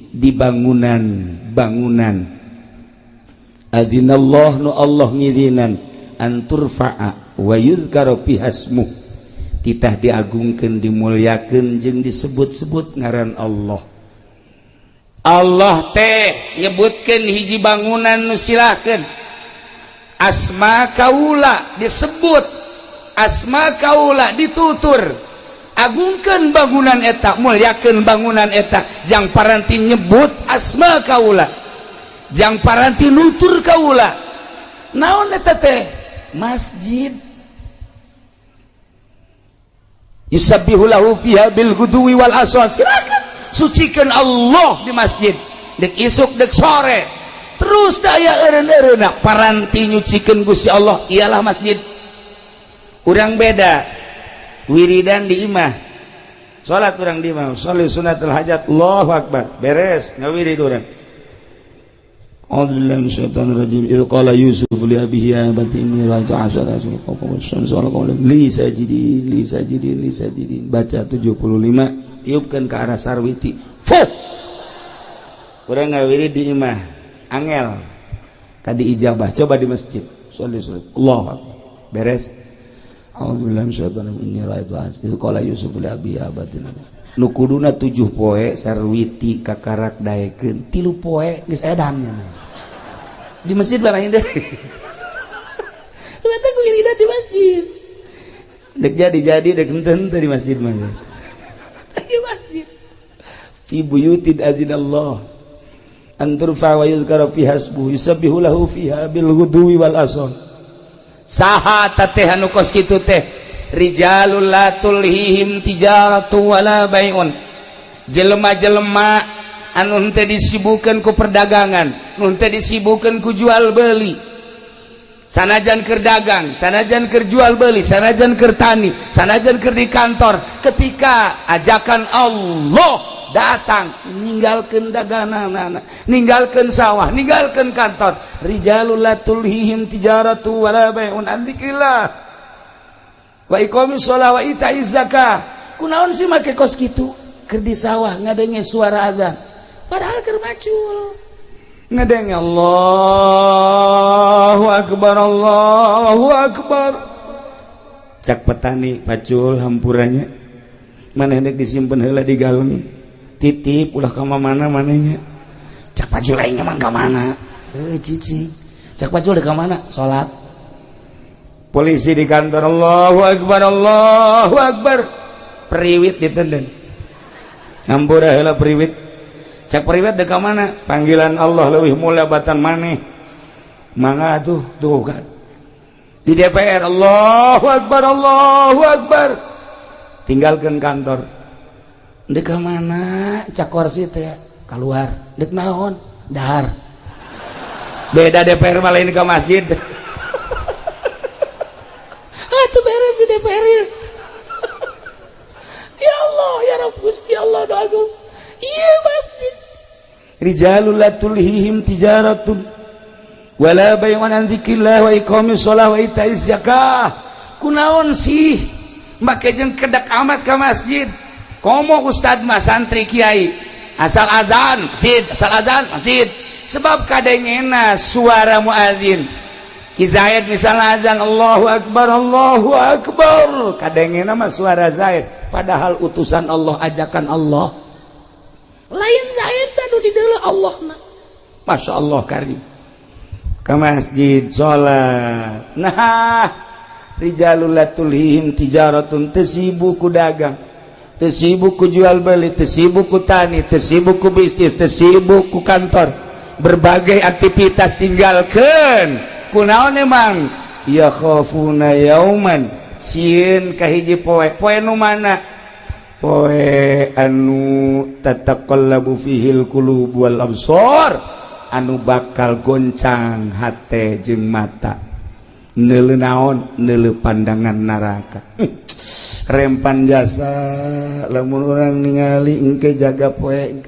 di bangunan bangunan, adzinallah nu Allah ngizinan, an turfa'a wa yuzkaru fiha ismuh, titah diagungkeun dimuliakeun jeung disebut-sebut ngaran Allah. Allah teh nyebutkeun hiji bangunan nu silahkeun asma kaula disebut, asma kaula ditutur, agungkeun bangunan eta, muliakeun bangunan eta, jang paranti nyebut asma kaula, jang paranti nutur kaula. Naon eta teh? Masjid. Yusabbihu lahu fiha bil ghudwi wal asal. Silakan sucikan Allah di masjid dek isuk dek sore terus teh aya eureun-eureunna paranti nyucikeun Gusti Allah, ialah masjid. Urang beda wiridan di imah, salat urang di imah, sholli sunnatul hajat, Allahu akbar, beres ngawirid urang. A'udzubillahi minasyaitonir rajim. Idz qala Yusuf li abihi ya abati inni ra'aitu asyara kawkaban wasyamsa wal qamara li sajidin li sajidin li sajidin. Baca 75, tiupkan ke arah sarwiti. Fuh. Urang ngawirid di imah, angel kadi ijabah. Coba di masjid, sholli sunat, Allahu akbar, beres. A'udzubillahi minasyaitonir rajim. Inni ra'aitu idz qala Yusuf li abi abatin. Nu kuduna 7 poe sarwiti kakarak daekeun 3 poe geus edan di masjid lain deh. Lu teh wiridan di masjid. Dek jadi-jadi dek henteu di masjid mah geus. Di masjid. Fi buyutin azinallah an turfa wa yuzkara fiha ismuhu yusabbihu lahu fiha bil ghudwi wal asal. Saha teh anu kos kitu teh rijalul la tulhihim tijaratu wala bai'un, jelema-jelema anu henteu disibukeun ku perdagangan, nu henteu disibukeun ku jual beli, sanajan keur dagang, sanajan keur jual beli, sanajan keur tani, sanajan keur di kantor, ketika ajakan Allah datang ninggalkeun dagangan, ninggalkeun sawah, ninggalkeun kantor. Rijalul la tulhihim tijaratu wala bai'un an dzikrillah wa iqamis shalah wa ita'iz zakah. Kunaon sih make kos kitu? Keur di sawah ngadenge suara azan, padahal keur macul, ngadenge Allahu akbar, Allahu akbar. Cak petani, "Pacul, hampurannya, maneh dek disimpen heula di galeng, titip, ulah ka mana manehnya." Cak pacul, "Aing emang ka mana?" "Eh, cici." Cak pacul, "Ka mana?" "Salat." Polisi di kantor, Allahu akbar, Allahu akbar. Periwit ditenden, "Ngampura heula, periwit." Cak periwit, "Dek ka mana?" "Panggilan Allah leuwih mulia batan maneh, mangga tuh." Tuh kan di DPR, Allahu akbar, Allahu akbar, tinggalkan kantor. "Dek ka mana?" Cak korsi teh, "Keluar." "Dek naon?" "Dahar." Beda DPR malah, ini ke masjid. Ah, itu beres di DPR ya. Ya Allah, ya Rabb, Gusti Allah, doa. Iya, masjid. Rijalul la tulhihim tijaratun wala bay'un an dzikrillah wa iqamis shalah wa ita'iz zakah. Kunaon sih make jeung kedak amat ke masjid? Komo ustad mah, santri kiai, asal azan masjid, asal azan masjid, sebab kadengena suara muazin. Ki Zaid misalnya azan, Allahu akbar, Allahu akbar, kadengena mah suara Zaid, padahal utusan Allah, ajakan Allah lain Zaid anu di Allah mah. Masya Allah, karim ke masjid salat. Nah, rijalul la tulhihim tijaratun, teu sibuk ku dagang, teu sibuk ku jual beli, teu sibuk ku tani, teu sibuk ku bisnis, teu sibuk ku kantor, berbagai aktivitas tinggalkan. Kunaon emang? Ya khafuna yauman, sieun ka hiji poe. Poe nu mana? Poe anu tataqallabu fihil qulub wal absar, anu bakal goncang hate jeung mata. Neuleu naon? Neuleu pandangan neraka. Rempan jasa lamun urang ningali engke jaga poe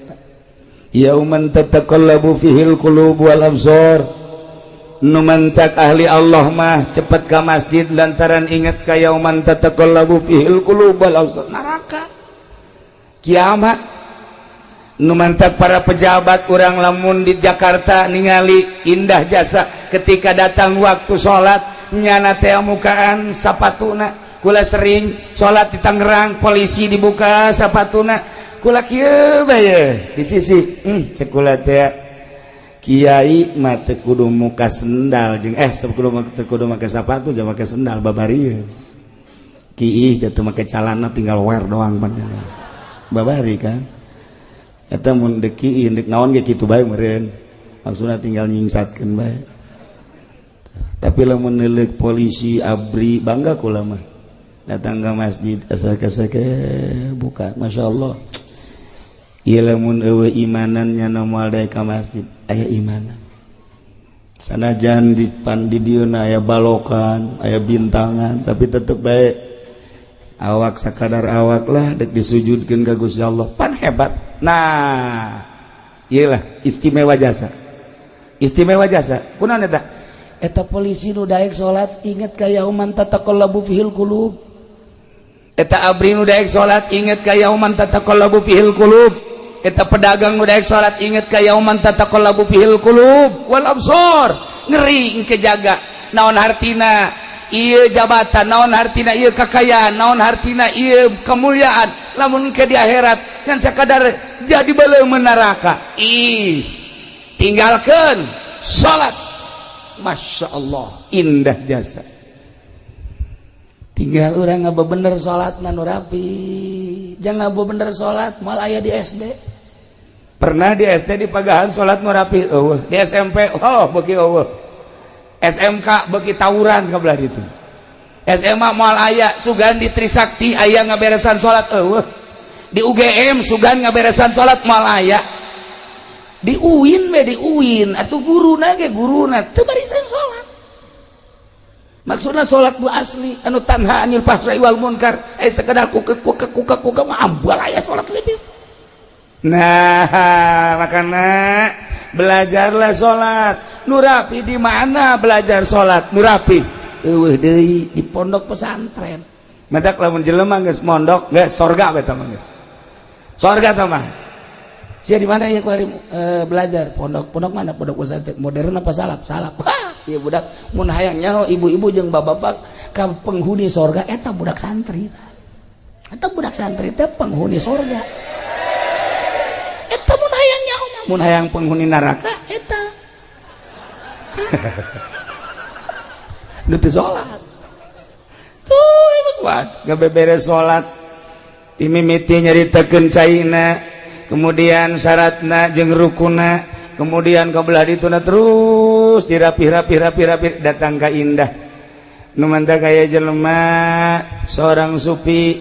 yauman tataqallabu fihil qulub wal absar. Nu mantak ahli Allah mah cepet ka masjid lantaran ingat ka yauman tataqallabu fihil qulub wal absar, neraka, kiamat. Nu mantak para pejabat urang lamun di Jakarta ningali indah jasa, ketika datang waktu salat nyana teh mukaan sapatuna. Kula sering salat di Tangerang, polisi dibuka sapatuna, kula kieu bae di sisi, cek kula teh, kiai mah teu kudu muka sendal jeung teu kudu, teu kudu make sapatu jeung make sendal babari. Kiih jatuh make calana tinggal wear doang, babari kan eta. Mun deuk kiih, deuk naon ge kitu bae meureun, maksudna tinggal nyingsatkeun bae. Tapi lamun neuleuk polisi, ABRI, bangga kula mah. Datang ke masjid asal kasake buka, Masya Allah. Ieu lamun eueuh imanannya moal daek ka masjid. Aya imanan, sanajan di pan di dieu aya balokan, aya bintangan, tapi tetep bae awak sakadar awak lah dek disujudkeun ka Gusti Allah, pan hebat. Nah, iyalah istimewa jasa, istimewa jasa. Kunaon eta? Eta polisi nu daek salat inget ka yauman tataqallabu fihil qulub. Eta ABRI nu daek salat inget ka yauman tataqallabu fihil qulub. Eta pedagang nu daek salat inget ka yauman tataqallabu fihil qulub wal absar. Ngeri engke jaga naon hartina. Ieu jabatan, naon hartina ieu kakayaan, naon hartina ieu kemuliaan lamun ke di akhirat ngan sakadar jadi beuleum neraka. Ih, tinggalkeun salat. Masya Allah, indah jasa. Tinggal orang ngabebener salat nu rapi. Jangan ngabebener salat moal aya di SD. Pernah di SD di pagahan salat nu rapi eueuh, di SMP oh beuki eueuh. SMK beuki tawuran ka belah ditu. SMA moal aya, sugan di Trisakti aya ngaberesan salat eueuh. Di UGM sugan ngaberesan salat moal aya. Di UIN we, di UIN atuh guruna ge guruna teu barisan salat. Maksudna salat nu asli anu tanha anil fahsai wal munkar, eh sekedar kukek kukek kukek kukek mah ambal aya salat lebih. Nah, makana belajarlah salat nu rapi. Di mana belajar salat nu rapi? Eueuh deui, di pondok pesantren. Matak lamun jelema geus mondok geus sorga we, mah geus sorga tah mah. Sia di mana ya kuari belajar? Pondok. Pondok mana? Pondok pesantren. Modern apa salaf? Salaf. Wah, ieu budak mun hayang nyaho ibu-ibu jeung bapak-bapak ka penghuni sorga eta budak santri. Eta budak santri teh penghuni sorga. Eta mun hayang nyaho mah. Mun hayang penghuni neraka eta. Nu teu salat. Tuh emang kuat, gabeberes salat. Dimimiti nyaritakeun caina, kemudian syaratna jeung rukuna, kemudian kebelah dituna terus dirapih-rapih rapi-rapi datang ka indah. Nu mantap kaya jelema seorang supi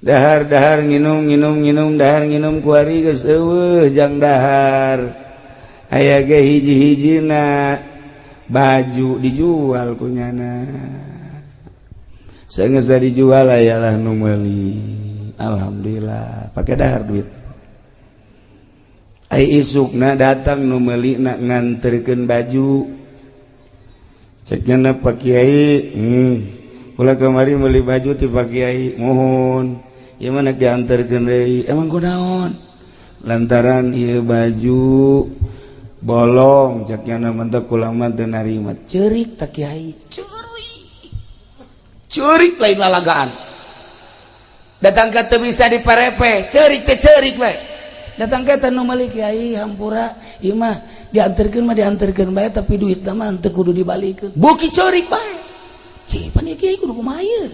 dahar-dahar nginum nginum nginum dahar nginum, kuari geus eueuh jang dahar, aya ge hiji-hijina baju dijual ku nyana. Saenggeus dijual ayalah nu meuli, alhamdulillah pakai dahar duit. Ai isukna datang nu meuli na nganterkeun baju. Cek nyana, "Pak Kiai, kula kamari meuli baju ti Pak Kiai." "Mohon, ieu mah nek dianterkeun deui." "Emang kunaon?" "Lantaran ieu baju bolong," cek nyana, "mentek kula mah teu narima." Ceurik tak Kiai, ceurik ceurik lain lalagaan. Datang ke teu bisa diparepe, ceurik teh ceurik we. Datang ke nu meuli, "Kiai, hampura, ieu mah dianterkeun mah dianterkeun bae, tapi duitna mah teu kudu dibalikeun." Beuki ceurik bae. Cih, pan ieu kiai kudu kumaha ieu?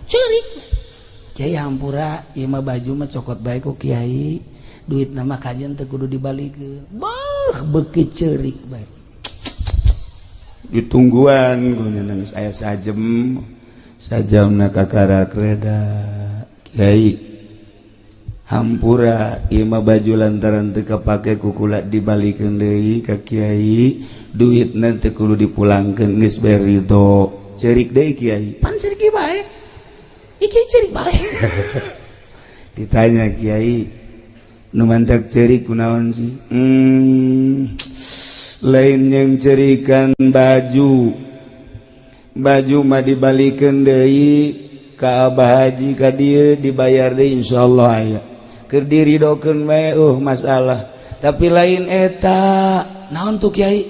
Ceurik. "Kiai, hampura, ieu mah baju mah cokot bae ku kiai, duitna mah kajen teu kudu dibalikeun." Beuh, beuki ceurik bae. Ditungguan ku nangis aya sajem sajamna kakarak reda. "Kiai, hampura, ieu mah baju lantaran teu kapake ku kula dibalikeun deui ka kiai, duitna teu kudu dipulangkeun, geus bae ridho." Ceurik deui kiai. Pan ceurik bae. Iki ceurik bae. Ditanya kiai, "Nu mantak ceurik kunaon sih?" Lain yang cerikan baju, baju mah dibalikeun deui ka Abah Haji ka dieu, dibayar deui insyaallah aya. Keur diridokeun bae masalah. Tapi lain eta." "Naon tuh, Kiai?"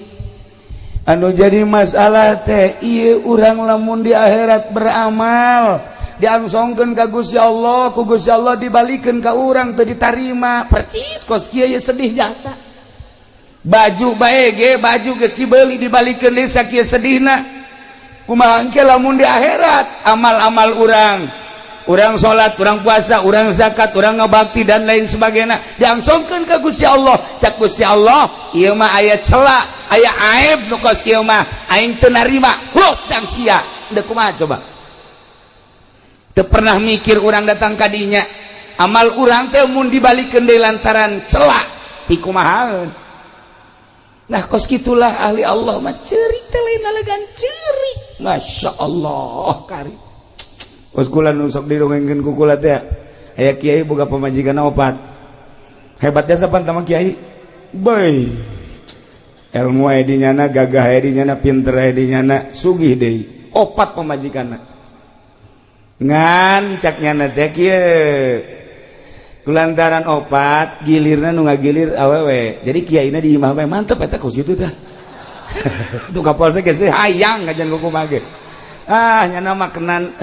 "Anu jadi masalah teh ieu, urang lamun di akhirat beramal diangsongkeun ka Gusti Allah, ku Gusti Allah dibalikeun ka urang teu ditarima." Percis kos kieu sedih jasa. Baju bae ge, baju geus dibeli dibalikeun deui sakieu sedihna. Kumaha engke lamun di akhirat amal-amal urang, urang salat, urang puasa, urang zakat, urang ngabakti dan lain sebagainya diangsongkeun ka Gusti Allah, cak Gusti Allah, "Ieu mah aya cela, aya aib nu kos kieu mah aing teu narima, los dang sia." Deuk kumaha coba? Teu pernah mikir urang datang ka dinya amal urang teh mun dibalikeun deui lantaran cela, pikumahaeun? Nah, kos kitulah ahli Allah mah, ceurik teh lain lalagan ceurik. Masya Allah kari. Kos kula nu sok didongengkeun ku kula teh aya kiai boga pamajikan opat. Hebatnya sapan tama kiai. Boy. Ilmu aya di nyana, gagah aya di nyana, pinter aya di nyana, sugih deui. Opat pamajikanna. Ngan cak nyana teh kieu. Kulantaran opat gilirna nu ngagilir awewe, jadi kiaina di imah bae. Mantep eta kos kitu tah. Tuh Kapolsek geus hayang ngajan kumaha ge. Ah nyana makanan.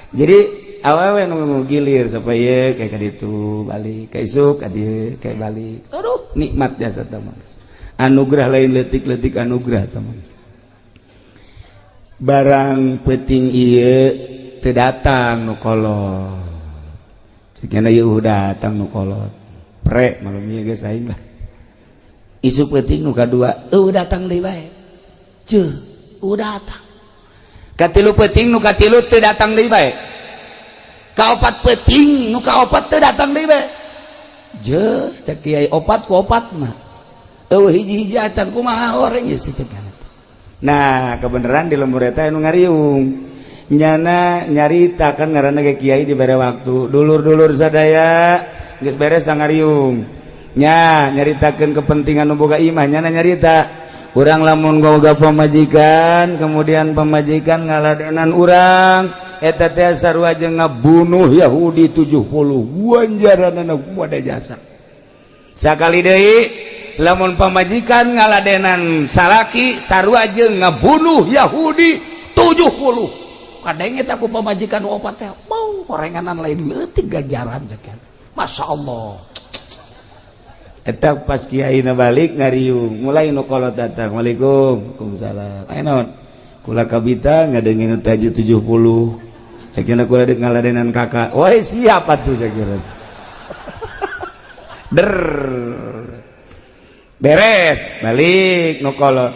Jadi awewe nu gilir supaya kayak kaditu balik, ka isuk ka dieu kayak balik. Aduh, nikmat jasa teh mah. Anugerah lain leutik-leutik anugerah teh mah. Barang peuting ieu teu datang nu kolot. Cek nya ieu datang nu kolot. Pre malum ieu geus aing lah. Isuk peuting nu kadua eueuh datang deui bae. Ceuh, eueuh datang. Katilu peuting nu katilu teu datang deui bae. Kaopat peuting nu kaopat teu datang deui bae. Jeuh, cek kiai opat ku opat mah. Eueuh hiji-hiji acan kumaha oreng ieu si cek. Nah, kebenaran di lembur eta anu ngariung. Nyana nyarita kan ngaranna ge kiai dibere waktu. Dulur-dulur sadaya geus beres ngariung. Nya nyaritakeun kepentingan nu boga imah nyana nyarita urang lamun boga pamajikan kemudian pamajikan ngaladenan urang eta teh sarua jeung ngabunuh Yahudi 70 wanjaranana kumaha jasa sakali deui lamun pamajikan ngaladenan salaki sarua jeung ngabunuh Yahudi 70 kadenge eta ku pamajikan opat teh bau horenganan lain leutik ganjaran cek Masya Allah. Eta pas kiai na balik ngariung mulai nu kolot datang Waalaikum waalaikumsalam aya naon kula kabita ngadengin tahajud 70 sakina kula deuk ngaladenan kakak woi siap atuh sakira der beres balik nu kolot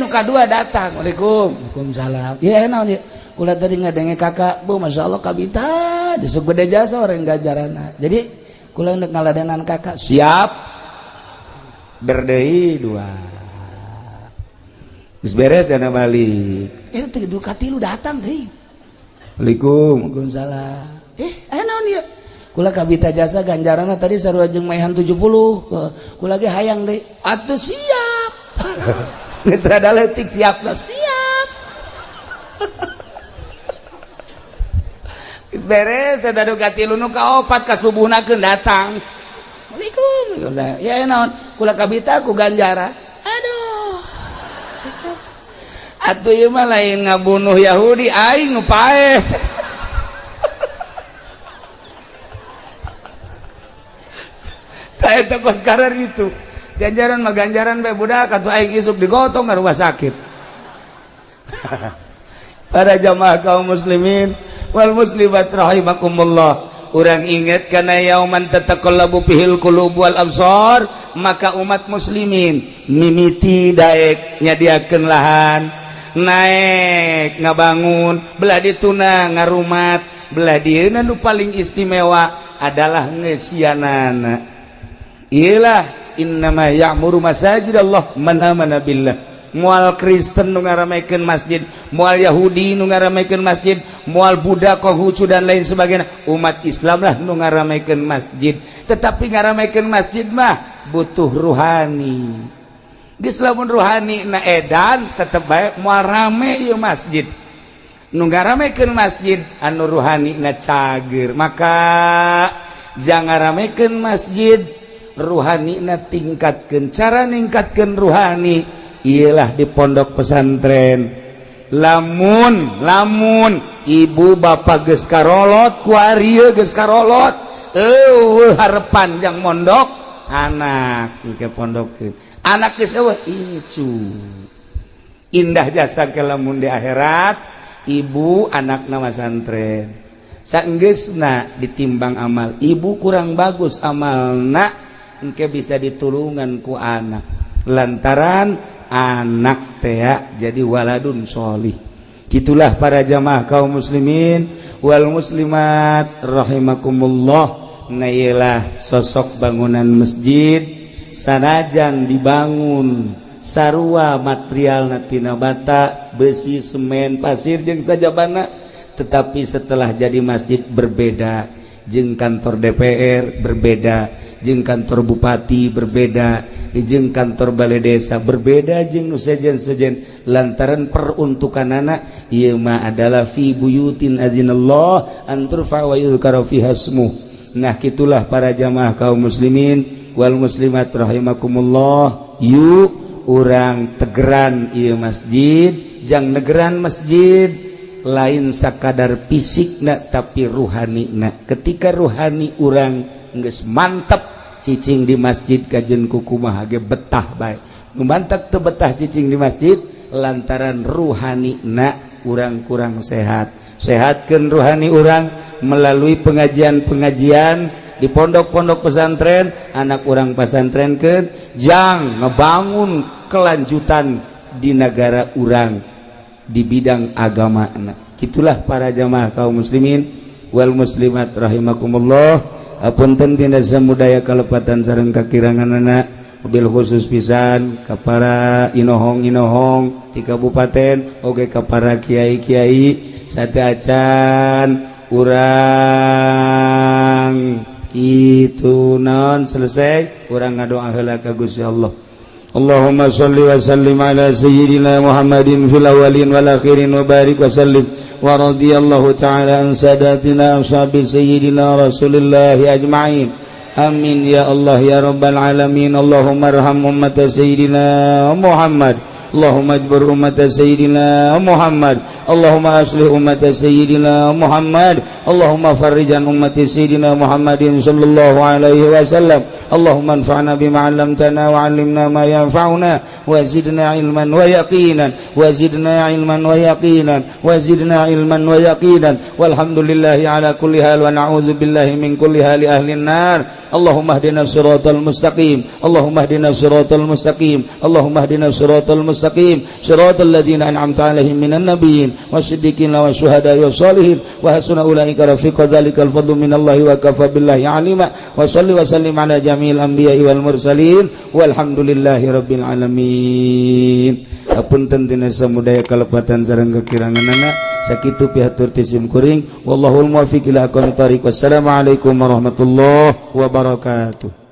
nu kadua datang Waalaikum waalaikumsalam ieu naon ieu kula tadi ngadenge kakak bu masyaallah kabita disebut gede jasa orang ganjaranna jadi kula ndek ngaladenan kakak siap berdei dua geus beres dana balik teh du katilu datang deui Waalaikum waalaikumsalam aya naon ieu kula kabita jasa ganjaranna tadi sarua jeung maehan 70 kula ge hayang deui atuh siap geus rada leutik siap lah siap beres eta du katilu nu kaopat ka subuhna keun datang Waalaikum ya naon kula kabita ku ganjaran aduh atuh ieu mah lain ngabunuh Yahudi aing nu paeh tah eta kos karar itu ganjaran mah ganjaran bae budak atuh aing isuk digotong ka rumah sakit para jamaah kaum muslimin wal muslimat rahimakumullah urang ingat kana yauman tataqallabu fihil qulub wal absar maka umat muslimin mimiti daek nyadiakeun lahan naek ngabangun belah dituna ngarumat belah dieuna nu paling istimewa adalah ngeusianana iyalah innama ya'muru masajidallah man amana billah moal Kristen nu ngaramekeun masjid, moal Yahudi nu ngaramekeun masjid, moal Buddha, Konghucu dan lain sebagainya. Umat Islam lah nu ngaramekeun masjid. Tetapi ngaramekeun masjid mah butuh ruhani. Geus lamun ruhani na edan tetep bae moal rame ieu masjid. Nu ngaramekeun masjid anu ruhani na cager. Maka jangan ngaramekeun masjid, ruhani na tingkatkeun. Cara ningkatkeun ruhani ialah di pondok pesantren. Lamun lamun ibu bapak geus karolot ku arieu geus karolot eueuh harepan jang mondok anak ke pondokkeun anak geus eueuh incu indah jasa ke lamun di akhirat ibu anakna masantren saenggeusna ditimbang amal ibu kurang bagus amalna engke bisa ditulungan ku anak lantaran anak teh jadi waladun sholih. Gitulah para jamaah kaum muslimin wal muslimat rahimakumullah. Nah iyalah sosok bangunan masjid sanajan dibangun sarua material tina bata, besi, semen, pasir jeung sajabana, tetapi setelah jadi masjid berbeda jeung kantor DPR berbeda, jeung kantor bupati berbeda, jeung kantor balai desa berbeda, jeung nu sejen-sejen lantaran peruntukanana ieu mah adalah fi buyutin azinallah an turfa wa yuzkara fiha ismuh. Nah kitulah para jamaah kaum muslimin wal muslimat rahimakumullah. Yuk Urang tegeran ieu masjid, jang negeran masjid lain sakadar fisik na, tapi ruhani na. Ketika ruhani urang geus mantep, cicing di masjid kajen kukumaha ge betah bae. Nu mantak teu betah cicing di masjid lantaran ruhani na urang kurang sehat. Sehatkeun ruhani urang melalui pengajian-pengajian di pondok-pondok pesantren, anak urang pesantrenkeun jang ngebangun kelanjutan di negara urang di bidang agama. Itulah para jamaah kaum muslimin wal muslimat rahimakumullah. Apunten tina samudaya kalepatan sareng kakiranganana, mobil khusus pisan ka para inohong-inohong di kabupaten, oge ka para kiai-kiai. Sateuacan urang itu non selesai, urang ngadoa heula ka Gusti Allah. Allahumma shalli wa sallim ala sayyidina Muhammadin fil awwalin wal akhirin wa barik wa sallim wa radiyallahu ta'ala an sadatina ashabi sayyidina Rasulillah ajma'in. Amin ya Allah ya rabbal alamin. Allahumma arham ummat sayyidina Muhammad. Allahumma ajbur ummat sayyidina Muhammad. Allahumma aslih ummat sayyidina Muhammad. Allahumma farrijan ummati sayyidina Muhammadin sallallahu alaihi wasallam. Allahumma anfa'na bima 'allamtana wa 'allimna ma yanfa'una wa zidna ilman wa yaqinan wa zidna ilman wa yaqinan wa zidna ilman wa yaqinan. Walhamdulillahi ala kulli hal wa na'udzu billahi min kulli hali ahli nar. Allahumma hdina siratal mustaqim. Allahumma hdina siratal mustaqim. Allahumma hdina siratal mustaqim, siratal ladzina an'amta 'alaihim minan nabiyyin wasiddiqin wasyuhada'i wassalihin wa hasuna ulaika rafiqa. Dzalikal fadlu minallahi wa kafa billahi alima. Wa salli wa sallim ala jami'il anbiya'i wal mursalin walhamdulillahi rabbil alamin. Apunten tina samudaya kalepatan sareng kekiranganana. Sakitu pihatur ti sim kuring. Wallahul muwaffiq ila aqwamit thariq. Wassalamualaikum warahmatullahi wabarakatuh.